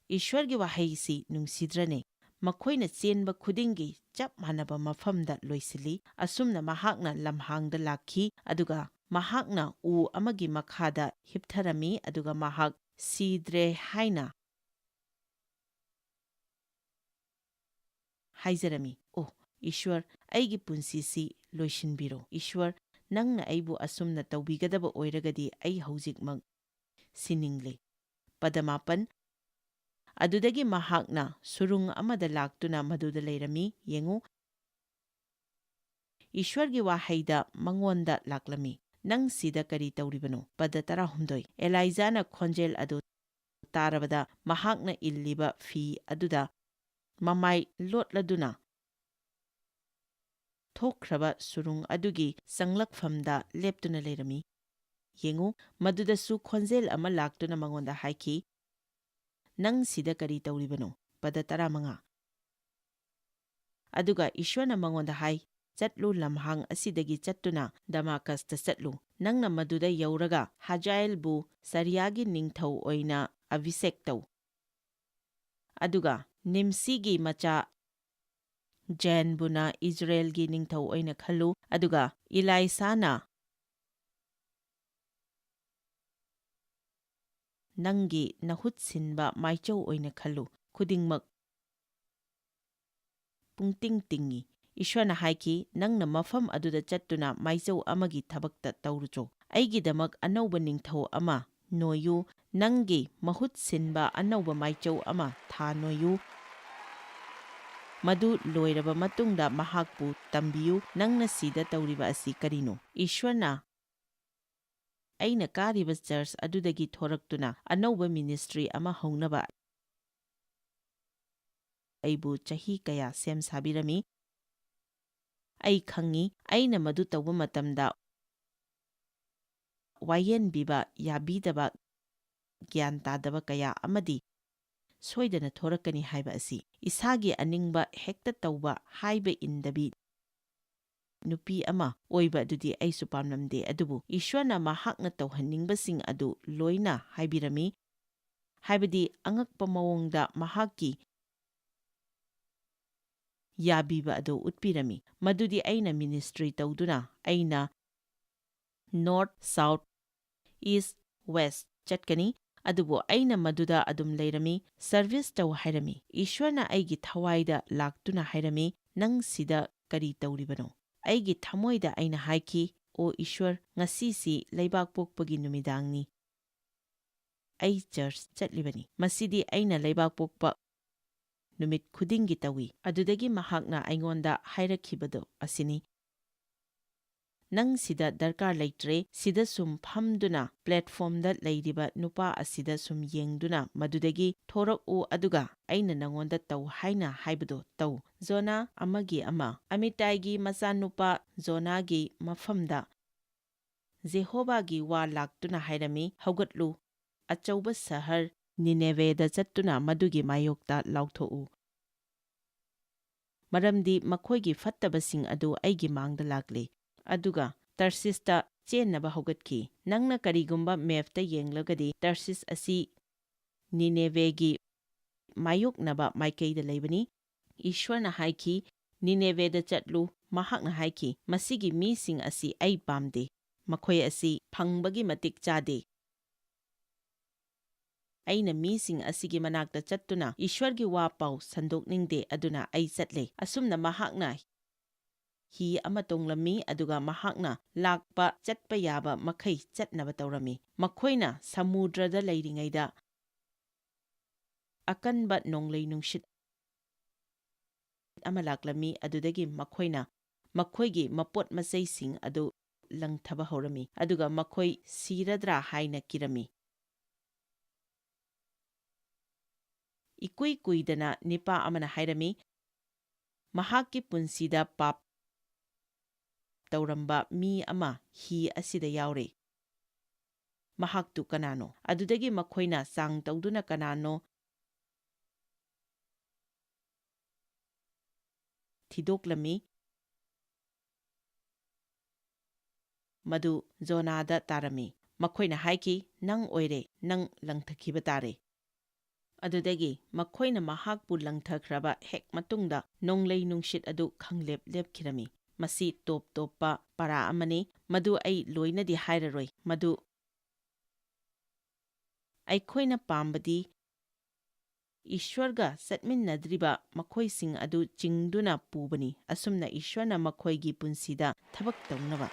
ꯏꯁ꯭ꯋꯔꯒꯤ ꯋꯥꯍꯩꯁꯤ ꯅꯨꯡꯁꯤꯗ꯭ꯔꯅꯦ? ꯃꯈꯣꯏꯅ ꯆꯦꯟꯕ ꯈꯨꯗꯤꯡꯒꯤ ꯆꯞ ꯃꯥꯟꯅꯕ ꯃꯐꯝꯗ ꯂꯣꯏꯁꯤꯜꯂꯤ꯫ ꯑꯁꯨꯝꯅ ꯃꯍꯥꯛꯅ ꯂꯝꯍꯥꯡꯗ ꯂꯥꯛꯈꯤ, ꯑꯗꯨꯒ ꯃꯍꯥꯛꯅ ꯎ ꯑꯃꯒꯤ ꯃꯈꯥꯗ ꯍꯤꯞꯊꯔꯝꯃꯤ, ꯑꯗꯨꯒ ꯃꯍꯥꯛ ꯁꯤꯗ꯭ꯔꯦ ꯍꯥꯏꯅ ꯍꯥꯏꯖꯔꯝꯃꯤ, "ꯑꯣ, ꯏꯁ꯭ꯋꯔ, ꯑꯩꯒꯤ ꯄꯨꯟꯁꯤꯁꯤ ꯂꯣꯏꯁꯤꯟꯕꯤꯔꯣ꯫ ꯏꯁ꯭ꯋꯔ, ꯅꯪꯅ ꯑꯩꯕꯨ ꯑꯁꯨꯝꯅ ꯇꯧꯕꯤꯒꯗꯕ ꯑꯣꯏꯔꯒꯗꯤ ꯑꯩ ꯍꯧꯖꯤꯛꯃꯛ ꯁꯤꯅꯤꯡꯂꯦ"꯫ ꯄꯗ ꯃꯥꯄꯟ, ꯑꯗꯨꯗꯒꯤ ꯃꯍꯥꯛꯅ ꯁꯨꯔꯨꯡ ꯑꯃꯗ ꯂꯥꯛꯇꯨꯅ ꯃꯗꯨꯗ ꯂꯩꯔꯝꯃꯤ꯫ ꯌꯦꯡꯉꯨ, ꯏꯁ꯭ꯋꯔꯒꯤ ꯋꯥꯍꯩꯗ ꯃꯉꯣꯟꯗ ꯂꯥꯛꯂꯝꯃꯤ, "ꯅꯪ ꯁꯤꯗ ꯀꯔꯤ ꯇꯧꯔꯤꯕꯅꯣ?" ꯄꯗ ꯇꯔꯥꯍꯨꯝꯗꯣꯏ꯫ ꯑꯦꯂꯥꯏꯖꯥꯅ ꯈꯣꯟꯖꯦꯜ ꯑꯗꯨ ꯇꯥꯔꯕꯗ ꯃꯍꯥꯛꯅ ꯏꯜꯂꯤꯕ ꯐꯤ ꯑꯗꯨꯗ ꯃꯃꯥꯏ ꯂꯣꯠꯂꯗꯨꯅ ꯊꯣꯛꯈ꯭ꯔꯕ ꯁꯨꯔꯨꯡ ꯑꯗꯨꯒꯤ ꯆꯪꯂꯛꯐꯝꯗ ꯂꯦꯞꯇꯨꯅ ꯂꯩꯔꯝꯃꯤ꯫ ꯌꯦꯡꯉꯨ, ꯃꯗꯨꯗꯁꯨ ꯈꯣꯟꯖꯦꯜ ꯑꯃ ꯂꯥꯛꯇꯨꯅ ꯃꯉꯣꯟꯗ ꯍꯥꯏꯈꯤ, "ꯅꯪ ꯁꯤꯗ ꯀꯔꯤ ꯇꯧꯔꯤꯕꯅꯣ?" ꯄꯗ ꯇꯔꯥꯃꯉꯥ꯫ ꯑꯗꯨꯒ ꯏꯁ꯭ꯋꯔꯅ ꯃꯉꯣꯟꯗ ꯍꯥꯏ, "ꯆꯠꯂꯨ, ꯂꯝꯍꯥꯡ ꯑꯁꯤꯗꯒꯤ ꯆꯠꯇꯨꯅ ꯗꯃꯥꯀꯁꯇ ꯆꯠꯂꯨ꯫ ꯅꯪꯅ ꯃꯗꯨꯗ ꯌꯧꯔꯒ ꯍꯖꯥꯏꯜꯕꯨ ꯁꯔꯤꯌꯥꯒꯤ ꯅꯤꯡꯊꯧ ꯑꯣꯏꯅ ꯑꯚꯤꯁꯦꯛ ꯇꯧ꯫ ꯑꯗꯨꯒ ꯅꯤꯝꯁꯤꯒꯤ ꯃꯆꯥ ꯖꯦꯟꯕꯨꯅ ꯏꯖꯔꯦꯜꯒꯤ ꯅꯤꯡꯊꯧ ꯑꯣꯏꯅ ꯈꯜꯂꯨ꯫ ꯑꯗꯨꯒ ꯏꯂꯥꯏꯁꯥꯅ ꯅꯪꯒꯤ ꯅꯍꯨꯠ ꯁꯤꯟꯕ ꯃꯥꯏꯆꯧ ꯑꯣꯏꯅ ꯈꯜꯂꯨ꯫ ꯈꯨꯗꯤꯡꯃꯛ ꯄꯨꯡꯇꯤꯡ ꯇꯤꯡꯏ꯫ ꯏꯁ꯭ꯋꯔꯅ ꯍꯥꯏꯈꯤ, "ꯅꯪꯅ ꯃꯐꯝ ꯑꯗꯨꯗ ꯆꯠꯇꯨꯅ ꯃꯥꯏꯆꯧ ꯑꯃꯒꯤ ꯊꯕꯛꯇ ꯇꯧꯔꯨꯆꯣ꯫ ꯑꯩꯒꯤꯗꯃꯛ ꯑꯅꯧꯕ ꯅꯤꯡꯊꯧ ꯑꯃ ꯅꯣꯏꯌꯨ, ꯅꯪꯒꯤ ꯃꯍꯨꯠ ꯁꯤꯟꯕ ꯑꯅꯧꯕ ꯃꯥꯏꯆꯧ ꯑꯃ ꯊꯥ ꯅꯣꯏꯌꯨ꯫ ꯃꯗꯨ ꯂꯣꯏꯔꯕ ꯃꯇꯨꯡꯗ ꯃꯍꯥꯛꯄꯨ ꯇꯝꯕꯤꯌꯨ, ꯅꯪꯅ ꯁꯤꯗ ꯇꯧꯔꯤꯕ ꯑꯁꯤ ꯀꯔꯤꯅꯣ?" ꯏꯁ꯭ꯋꯔꯅ ꯑꯩꯅ ꯀꯥꯔꯤꯕ ꯆꯔꯆ ꯑꯗꯨꯗꯒꯤ ꯊꯣꯔꯛꯇꯨꯅ ꯑꯅꯧꯕ ꯃꯤꯅꯤꯁꯇ꯭ꯔꯤ ꯑꯃ ꯍꯧꯅꯕ ꯑꯩꯕꯨ ꯆꯍꯤ ꯀꯌꯥ ꯁꯦꯝ ꯁꯥꯕꯤꯔꯝꯃꯤ꯫ ꯑꯩ ꯈꯪꯏ, ꯑꯩꯅ ꯃꯗꯨ ꯇꯧꯕ ꯃꯇꯝꯗ ꯋꯥꯌꯦꯟꯕꯤꯕ ꯌꯥꯕꯤꯗꯕ, ꯒ꯭ꯌꯥꯟ ꯇꯥꯗꯕ ꯀꯌꯥ ꯑꯃꯗꯤ ꯁꯣꯏꯗꯅ ꯊꯣꯔꯛꯀꯅꯤ ꯍꯥꯏꯕ ꯑꯁꯤ꯫ ꯏꯁꯥꯒꯤ ꯑꯅꯤꯡꯕ ꯍꯦꯛꯇ ꯇꯧꯕ, ꯍꯥꯏꯕ ꯏꯟꯗꯕꯤ ꯅꯨꯄꯤ ꯑꯃ ꯑꯣꯏꯕ ꯑꯗꯨꯗꯤ ꯑꯩꯁꯨ ꯄꯥꯝꯂꯝꯗꯦ, ꯑꯗꯨꯕꯨ ꯏꯁ꯭ꯋꯔꯅ ꯃꯍꯥꯛꯅ ꯇꯧꯍꯟꯅꯤꯡꯕꯁꯤꯡ ꯑꯗꯨ ꯂꯣꯏꯅ ꯍꯥꯏꯕꯤꯔꯝꯃꯤ, ꯍꯥꯏꯕꯗꯤ ꯑꯉꯛꯄ ꯃꯑꯣꯡꯗ ꯃꯍꯥꯛꯀꯤ ꯌꯥꯕꯤꯕ ꯑꯗꯨ ꯎꯠꯄꯤꯔꯝꯃꯤ꯫ ꯃꯗꯨꯗꯤ ꯑꯩꯅ ꯃꯤꯅꯤꯁꯇ꯭ꯔꯤ ꯇꯧꯗꯨꯅ ꯑꯩꯅ ꯅꯣꯔꯠ, ꯁꯥꯎꯠ, ꯏꯁ꯭ꯠ, ꯋꯦꯁ꯭ꯠ ꯆꯠꯀꯅꯤ, ꯑꯗꯨꯕꯨ ꯑꯩꯅ ꯃꯗꯨꯗ ꯑꯗꯨꯝ ꯂꯩꯔꯝꯃꯤ, ꯁꯔꯚꯤꯁ ꯇꯧ ꯍꯥꯏꯔꯝꯃꯤ꯫ ꯏꯁ꯭ꯋꯔꯅ ꯑꯩꯒꯤ ꯊꯋꯥꯏꯗ ꯂꯥꯛꯇꯨꯅ ꯍꯥꯏꯔꯝꯃꯤ, "ꯅꯪ ꯁꯤꯗ ꯀꯔꯤ ꯇꯧꯔꯤꯕꯅꯣ?" ꯑꯩꯒꯤ ꯊꯃꯣꯏꯗ ꯑꯩꯅ ꯍꯥꯏꯈꯤ, "ꯑꯣ ꯏꯁ꯭ꯋꯔ, ꯉꯁꯤꯁꯤ ꯂꯩꯕꯥꯛꯄꯣꯛꯄꯒꯤ ꯅꯨꯃꯤꯗꯥꯡꯅꯤ꯫ ꯑꯩ ꯆꯔꯆ ꯆꯠꯂꯤꯕꯅꯤ꯫ ꯃꯁꯤꯗꯤ ꯑꯩꯅ ꯂꯩꯕꯥꯛꯄꯣꯛꯄ ꯅꯨꯃꯤꯠ ꯈꯨꯗꯤꯡꯒꯤ ꯇꯧꯏ꯫" ꯑꯗꯨꯗꯒꯤ ꯃꯍꯥꯛꯅ ꯑꯩꯉꯣꯟꯗ ꯍꯥꯏꯔꯛꯈꯤꯕꯗꯨ ꯑꯁꯤꯅꯤ, "ꯅꯪ ꯁꯤꯗ ꯗꯔꯀꯥꯔ ꯂꯩꯇ꯭ꯔꯦ, ꯁꯤꯗ ꯁꯨꯝ ꯐꯝꯗꯨꯅ ꯄ꯭ꯂꯦꯠꯐꯣꯝꯗ ꯂꯩꯔꯤꯕ ꯅꯨꯄꯥ ꯑꯁꯤꯗ ꯁꯨꯝ ꯌꯦꯡꯗꯨꯅ ꯃꯗꯨꯗꯒꯤ ꯊꯣꯔꯛꯎ, ꯑꯗꯨꯒ ꯑꯩꯅ ꯅꯉꯣꯟꯗ ꯇꯧ ꯍꯥꯏꯅ ꯍꯥꯏꯕꯗꯣ ꯇꯧ꯫" ꯖꯣꯅꯥ ꯑꯃꯒꯤ ꯑꯃ꯫ ꯑꯃꯤꯇꯥꯏꯒꯤ ꯃꯆꯥꯅꯨꯄꯥ ꯖꯣꯅꯥꯒꯤ ꯃꯐꯝꯗ ꯖꯦꯍꯣꯚꯥꯒꯤ ꯋꯥ ꯂꯥꯛꯇꯨꯅ ꯍꯥꯏꯔꯝꯃꯤ, "ꯍꯧꯒꯠꯂꯨ, ꯑꯆꯧꯕ ꯁꯍꯔ ꯅꯤꯅꯦꯚꯦꯗ ꯆꯠꯇꯨꯅ ꯃꯗꯨꯒꯤ ꯃꯥꯌꯣꯛꯇ ꯂꯥꯎꯊꯣꯛꯎ, ꯃꯔꯝꯗꯤ ꯃꯈꯣꯏꯒꯤ ꯐꯠꯇꯕꯁꯤꯡ ꯑꯗꯨ ꯑꯩꯒꯤ ꯃꯥꯡꯗ ꯂꯥꯛꯂꯦ꯫" ꯑꯗꯨꯒ ꯇꯔꯁꯤꯁꯇ ꯆꯦꯟꯅꯕ ꯍꯧꯒꯠꯈꯤ꯫ ꯅꯪꯅ ꯀꯔꯤꯒꯨꯝꯕ ꯃꯦꯞꯇ ꯌꯦꯡꯂꯒꯗꯤ, ꯇꯔꯁꯤꯁ ꯑꯁꯤ ꯅꯤꯅꯦꯚꯦꯒꯤ ꯃꯥꯌꯣꯛꯅꯕ ꯃꯥꯏꯀꯩꯗ ꯂꯩꯕꯅꯤ꯫ ꯏꯁ꯭ꯋꯔꯅ ꯍꯥꯏꯈꯤ, "ꯅꯤꯅꯦꯚꯦꯗ ꯆꯠꯂꯨ꯫" ꯃꯍꯥꯛꯅ ꯍꯥꯏꯈꯤ, "ꯃꯁꯤꯒꯤ ꯃꯤꯁꯤꯡ ꯑꯁꯤ ꯑꯩ ꯄꯥꯝꯗꯦ꯫ ꯃꯈꯣꯏ ꯑꯁꯤ ꯐꯪꯕꯒꯤ ꯃꯇꯤꯛ ꯆꯥꯗꯦ꯫ ꯑꯩꯅ ꯃꯤꯁꯤꯡ ꯑꯁꯤꯒꯤ ꯃꯅꯥꯛꯇ ꯆꯠꯇꯨꯅ ꯏꯁ꯭ꯋꯔꯒꯤ ꯋꯥ ꯄꯥꯎ ꯁꯟꯗꯣꯛꯅꯤꯡꯗꯦ, ꯑꯗꯨꯅ ꯑꯩ ꯆꯠꯂꯦ꯫" ꯑꯁꯨꯝꯅ ꯃꯍꯥꯛꯅ ꯍꯤ ꯑꯃ ꯇꯣꯡꯂꯝꯃꯤ, ꯑꯗꯨꯒ ꯃꯍꯥꯛꯅ ꯂꯥꯛꯄ ꯆꯠꯄ ꯌꯥꯕ ꯃꯈꯩ ꯆꯠꯅꯕ ꯇꯧꯔꯝꯃꯤ꯫ ꯃꯈꯣꯏꯅ ꯁꯃꯨꯗ꯭ꯔꯗ ꯂꯩꯔꯤꯉꯩꯗ ꯑꯀꯟꯕ ꯅꯣꯡꯂꯩ ꯅꯨꯡꯁꯤꯠ ꯑꯃ ꯂꯥꯛꯂꯝꯃꯤ, ꯑꯗꯨꯗꯒꯤ ꯃꯈꯣꯏꯅ ꯃꯈꯣꯏꯒꯤ ꯃꯄꯣꯠ ꯃꯆꯩꯁꯤꯡ ꯑꯗꯨ ꯂꯪꯊꯕ ꯍꯧꯔꯝꯃꯤ, ꯑꯗꯨꯒ ꯃꯈꯣꯏ ꯁꯤꯔꯗ꯭ꯔꯥ ꯍꯥꯏꯅ ꯀꯤꯔꯝꯃꯤ꯫ ꯏꯀꯨꯏ ꯀꯨꯏꯗꯅ ꯅꯤꯄꯥ ꯑꯃꯅ ꯍꯥꯏꯔꯝꯃꯤ, "ꯃꯍꯥꯛꯀꯤ ꯄꯨꯟꯁꯤꯗ ꯄꯥꯞ ꯇꯧꯔꯝꯕ ꯃꯤ ꯑꯃ ꯍꯤ ꯑꯁꯤꯗ ꯌꯥꯎꯔꯦ꯫ ꯃꯍꯥꯛꯇꯨ ꯀꯅꯥꯅꯣ?" ꯑꯗꯨꯗꯒꯤ ꯃꯈꯣꯏꯅ ꯆꯥꯡ ꯇꯧꯗꯨꯅ ꯀꯅꯥꯅꯣ ꯊꯤꯗꯣꯛꯂꯝꯃꯤ꯫ ꯃꯗꯨ ꯖꯣꯅꯥꯗ ꯇꯥꯔꯝꯃꯤ꯫ ꯃꯈꯣꯏꯅ ꯍꯥꯏꯈꯤ, "ꯅꯪ ꯑꯣꯏꯔꯦ, ꯅꯪ ꯂꯪꯊꯈꯤꯕ ꯇꯥꯔꯦ꯫" ꯑꯗꯨꯗꯒꯤ ꯃꯈꯣꯏꯅ ꯃꯍꯥꯛꯄꯨ ꯂꯪꯊꯈ꯭ꯔꯕ ꯍꯦꯛ ꯃꯇꯨꯡꯗ ꯅꯣꯡꯂꯩ ꯅꯨꯡꯁꯤꯠ ꯑꯗꯨ ꯈꯪꯂꯦꯞ ꯂꯦꯞꯈꯤꯔꯝꯃꯤ꯫ ꯃꯁꯤ ꯇꯣꯞ ꯇꯣꯞꯄ ꯄꯥꯔꯥ ꯑꯃꯅꯤ, ꯃꯗꯨ ꯑꯩ ꯂꯣꯏꯅꯗꯤ ꯍꯥꯏꯔꯔꯣꯏ꯫ ꯃꯗꯨ ꯑꯩꯈꯣꯏꯅ ꯄꯥꯝꯕꯗꯤ ꯏꯁ꯭ꯋꯔꯒ ꯆꯠꯃꯤꯟꯅꯗ꯭ꯔꯤꯕ ꯃꯈꯣꯏꯁꯤꯡ ꯑꯗꯨ ꯆꯤꯡꯗꯨꯅ ꯄꯨꯕꯅꯤ꯫ ꯑꯁꯨꯝꯅ ꯏꯁ꯭ꯋꯔꯅ ꯃꯈꯣꯏꯒꯤ ꯄꯨꯟꯁꯤꯗ ꯊꯕꯛ ꯇꯧꯅꯕ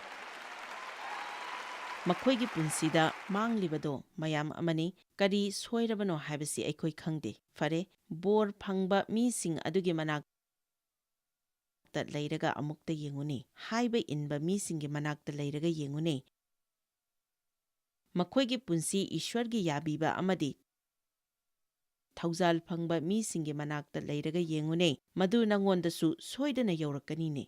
ꯃꯈꯣꯏꯒꯤ ꯄꯨꯟꯁꯤꯗ ꯃꯥꯡꯂꯤꯕꯗꯣ ꯃꯌꯥꯝ ꯑꯃꯅꯤ꯫ ꯀꯔꯤ ꯁꯣꯏꯔꯕꯅꯣ ꯍꯥꯏꯕꯁꯤ ꯑꯩꯈꯣꯏ ꯈꯪꯗꯦ꯫ ꯐꯔꯦ, ꯕꯣꯔ ꯐꯪꯕ ꯃꯤꯁꯤꯡ ꯑꯗꯨꯒꯤ ꯃꯅꯥꯛ ꯃꯅꯥꯛꯇ ꯂꯩꯔꯒ ꯑꯃꯨꯛꯇ ꯌꯦꯡꯉꯨꯅꯦ꯫ ꯍꯥꯏꯕ ꯏꯟꯕ ꯃꯤꯁꯤꯡꯒꯤ ꯃꯅꯥꯛꯇ ꯂꯩꯔꯒ ꯌꯦꯡꯉꯨꯅꯦ꯫ ꯃꯈꯣꯏꯒꯤ ꯄꯨꯟꯁꯤ ꯏꯁ꯭ꯋꯔꯒꯤ ꯌꯥꯕꯤꯕ ꯑꯃꯗꯤ ꯊꯧꯖꯥꯜ ꯐꯪꯕ ꯃꯤꯁꯤꯡꯒꯤ ꯃꯅꯥꯛꯇ ꯂꯩꯔꯒ ꯌꯦꯡꯉꯨꯅꯦ꯫ ꯃꯗꯨ ꯅꯉꯣꯟꯗꯁꯨ ꯁꯣꯏꯗꯅ ꯌꯧꯔꯛꯀꯅꯤꯅꯦ꯫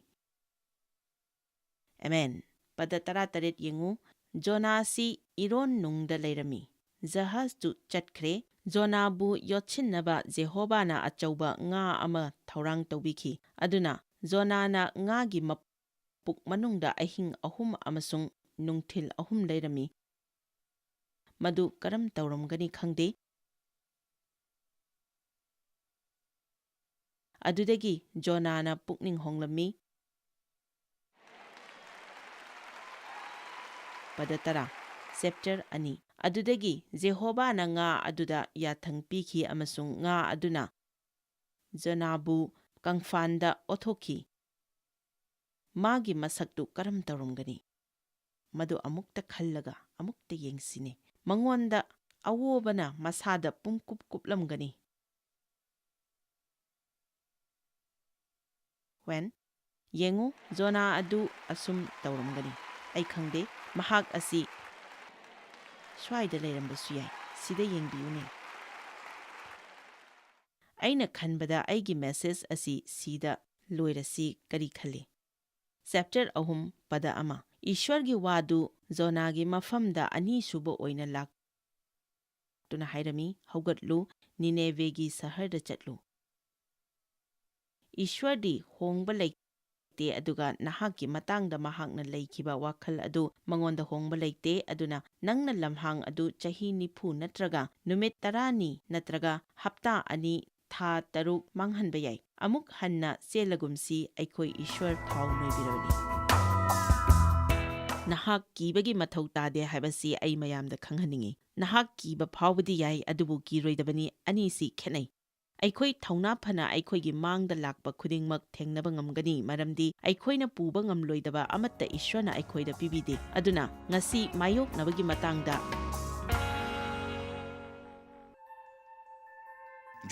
ꯑꯃꯦꯟ꯫ ꯄꯗ ꯇꯔꯥꯇꯔꯦꯠ ꯌꯦꯡꯉꯨ꯫ ꯖꯣꯅꯥ ꯑꯁꯤ ꯏꯔꯣꯟ ꯅꯨꯡꯗ ꯂꯩꯔꯝꯃꯤ꯫ ꯖꯍꯥꯖꯇꯨ ꯆꯠꯈ꯭ꯔꯦ꯫ ꯖꯣꯅꯥꯕꯨ ꯌꯣꯠꯁꯤꯟꯅꯕ ꯖꯦꯍꯣꯕꯥꯅ ꯑꯆꯧꯕ ꯉꯥ ꯑꯃ ꯊꯧꯔꯥꯡ ꯇꯧꯕꯤꯈꯤ꯫ ꯑꯗꯨꯅ ꯖꯣꯅꯥꯅ ꯉꯥꯒꯤ ꯃꯄꯨꯛ ꯃꯅꯨꯡꯗ ꯑꯍꯤꯡ ꯑꯍꯨꯝ ꯑꯃꯁꯨꯡ ꯅꯨꯡꯊꯤꯜ ꯑꯍꯨꯝ ꯂꯩꯔꯝꯃꯤ꯫ ꯃꯗꯨ ꯀꯔꯝ ꯇꯧꯔꯝꯒꯅꯤ ꯈꯪꯗꯦ꯫ ꯑꯗꯨꯗꯒꯤ ꯖꯣꯅꯥꯅ ꯄꯨꯛꯅꯤꯡ ꯍꯣꯡꯂꯝꯃꯤ꯫ ꯄꯗ ꯇꯔꯥ, ꯆꯦꯞꯇꯔ ꯑꯅꯤ꯫ ꯑꯗꯨꯗꯒꯤ ꯖꯦꯍꯣꯕꯥꯅ ꯉꯥ ꯑꯗꯨꯗ ꯌꯥꯊꯪ ꯄꯤꯈꯤ ꯑꯃꯁꯨꯡ ꯉꯥ ꯑꯗꯨꯅ ꯖꯣꯅꯥꯕꯨ ꯀꯪꯐꯥꯟꯗ ꯑꯣꯊꯣꯛꯈꯤ꯫ ꯃꯥꯒꯤ ꯃꯁꯛꯇꯨ ꯀꯔꯝ ꯇꯧꯔꯝꯒꯅꯤ? ꯃꯗꯨ ꯑꯃꯨꯛꯇ ꯈꯜꯂꯒ ꯑꯃꯨꯛꯇ ꯌꯦꯡꯁꯤꯅꯦ꯫ ꯃꯉꯣꯟꯗ ꯑꯋꯣꯕꯅ ꯃꯁꯥꯗ ꯄꯨꯡꯀꯨꯞ ꯀꯨꯞꯂꯝꯒꯅꯤ꯫ ꯋꯦꯟ, ꯌꯦꯡꯉꯨ, ꯖꯣꯅꯥ ꯑꯗꯨ ꯑꯁꯨꯝ ꯇꯧꯔꯝꯒꯅꯤ꯫ ꯑꯩ ꯈꯪꯗꯦ, ꯃꯍꯥꯛ ꯑꯁꯤ ꯁ꯭ꯋꯥꯏꯗ ꯂꯩꯔꯝꯕꯁꯨ ꯌꯥꯏ꯫ ꯁꯤꯗ ꯌꯦꯡꯕꯤꯌꯨꯅꯦ꯫ ꯑꯩꯅ ꯈꯟꯕꯗ ꯑꯩꯒꯤ ꯃꯦꯁꯦꯖ ꯑꯁꯤ ꯁꯤꯗ ꯂꯣꯏꯔꯁꯤ꯫ ꯀꯔꯤ ꯈꯜꯂꯤ? ꯆꯦꯞꯇꯔ ꯑꯍꯨꯝ, ꯄꯗ ꯑꯃ꯫ ꯏꯁ꯭ꯋꯔꯒꯤ ꯋꯥꯗꯨ ꯖꯣꯅꯥꯒꯤ ꯃꯐꯝꯗ ꯑꯅꯤꯁꯨꯕ ꯑꯣꯏꯅ ꯂꯥꯛꯇꯨꯅ ꯍꯥꯏꯔꯝꯃꯤ, "ꯍꯧꯒꯠꯂꯨ, ꯅꯤꯅꯦꯚꯦꯒꯤ ꯁꯍꯔꯗ ꯆꯠꯂꯨ꯫ ꯏꯁ꯭ꯋꯔꯗꯤ ꯍꯣꯡꯕ ꯂꯩꯇꯦ, ꯑꯗꯨꯒ ꯅꯍꯥꯛꯀꯤ ꯃꯇꯥꯡꯗ ꯃꯍꯥꯛꯅ ꯂꯩꯈꯤꯕ ꯋꯥꯈꯜ ꯑꯗꯨ ꯃꯉꯣꯟꯗ ꯍꯣꯡꯕ ꯂꯩꯇꯦ, ꯑꯗꯨꯅ ꯅꯪꯅ ꯂꯝꯍꯥꯡ ꯑꯗꯨ ꯆꯍꯤ ꯅꯤꯐꯨ ꯅꯠꯇ꯭ꯔꯒ ꯅꯨꯃꯤꯠ ꯇꯔꯥꯅꯤ ꯅꯠꯇ꯭ꯔꯒ ꯍꯞꯇꯥ ꯑꯅꯤ, ꯊꯥ ꯇꯔꯨꯛ ꯃꯥꯡꯍꯟꯕ ꯌꯥꯏ꯫ ꯑꯃꯨꯛ ꯍꯟꯅ ꯆꯦꯜꯂꯒꯨꯝꯁꯤ, ꯑꯩꯈꯣꯏ ꯏꯁ꯭ꯋꯔ ꯊꯥꯎ ꯅꯣꯏꯕꯤꯔꯕꯅꯤ꯫" ꯅꯍꯥꯛ ꯀꯤꯕꯒꯤ ꯃꯊꯧ ꯇꯥꯗꯦ ꯍꯥꯏꯕꯁꯤ ꯑꯩ ꯃꯌꯥꯝꯗ ꯈꯪꯍꯟꯅꯤꯡꯏ꯫ ꯅꯍꯥꯛ ꯀꯤꯕ ꯐꯥꯎꯕꯗꯤ ꯌꯥꯏ, ꯑꯗꯨꯕꯨ ꯀꯤꯔꯣꯏꯗꯕꯅꯤ꯫ ꯑꯅꯤꯁꯤ ꯈꯦꯠꯅꯩ꯫ ꯑꯩꯈꯣꯏ ꯊꯧꯅꯥ ꯐꯅ ꯑꯩꯈꯣꯏꯒꯤ ꯃꯥꯡꯗ ꯂꯥꯛꯄ ꯈꯨꯗꯤꯡꯃꯛ ꯊꯦꯡꯅꯕ ꯉꯝꯒꯅꯤ, ꯃꯔꯝꯗꯤ ꯑꯩꯈꯣꯏꯅ ꯄꯨꯕ ꯉꯝꯂꯣꯏꯗꯕ ꯑꯃꯠꯇ ꯏꯁ꯭ꯋꯔꯅ ꯑꯩꯈꯣꯏꯗ ꯄꯤꯕꯤꯗꯦ꯫ ꯑꯗꯨꯅ ꯉꯁꯤ ꯃꯥꯌꯣꯛꯅꯕꯒꯤ ꯃꯇꯥꯡꯗ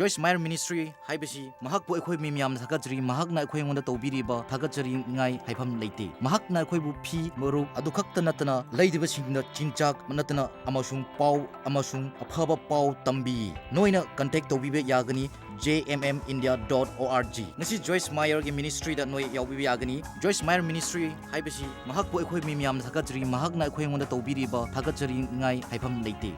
Joyce Meyer Ministry ꯍꯥꯏꯕꯁꯤ ꯃꯍꯥꯛꯄꯨ ꯑꯩꯈꯣꯏ ꯃꯤ ꯃꯌꯥꯝꯅ ꯊꯥꯒꯠꯆꯔꯤ꯫ ꯃꯍꯥꯛꯅ ꯑꯩꯈꯣꯏ ꯑꯩꯉꯣꯟꯗ ꯇꯧꯕꯤꯔꯤꯕ ꯊꯥꯒꯠꯆꯔꯤꯉꯥꯏ ꯍꯥꯏꯐꯝ ꯂꯩꯇꯦ꯫ ꯃꯍꯥꯛꯅ ꯑꯩꯈꯣꯏꯕꯨ ꯐꯤ, ꯃꯔꯨꯞ ꯑꯗꯨ ꯈꯛꯇ ꯅꯠꯇꯅ ꯂꯩꯗꯕꯁꯤꯡꯗ ꯆꯤꯟꯖꯥꯛ ꯅꯠꯇꯅ ꯑꯃꯁꯨꯡ ꯄꯥꯎ ꯑꯃꯁꯨꯡ ꯑꯐꯕ ꯄꯥꯎ ꯇꯝꯕꯤ꯫ ꯅꯣꯏꯅ contact ꯇꯧꯕꯤꯕ ꯌꯥꯒꯅꯤ J M M India dot O R G꯫ ꯉꯁꯤ Joyce Meyer ꯒꯤ ministry ꯗ ꯅꯣꯏ ꯌꯥꯎꯕꯤꯕ ꯌꯥꯒꯅꯤ꯫ Joyce Meyer Ministry ꯍꯥꯏꯕꯁꯤ ꯃꯍꯥꯛꯄꯨ ꯑꯩꯈꯣꯏ ꯃꯤ ꯃꯌꯥꯝꯅ ꯊꯥꯒꯠꯆꯔꯤ꯫ ꯃꯍꯥꯛꯅ ꯑꯩꯈꯣꯏ ꯑꯩꯉꯣꯟꯗ ꯇꯧꯕꯤꯔꯤꯕ ꯊꯥꯒꯠꯆꯔꯤꯉꯥꯏ ꯍꯥꯏꯐꯝ ꯂꯩꯇꯦ꯫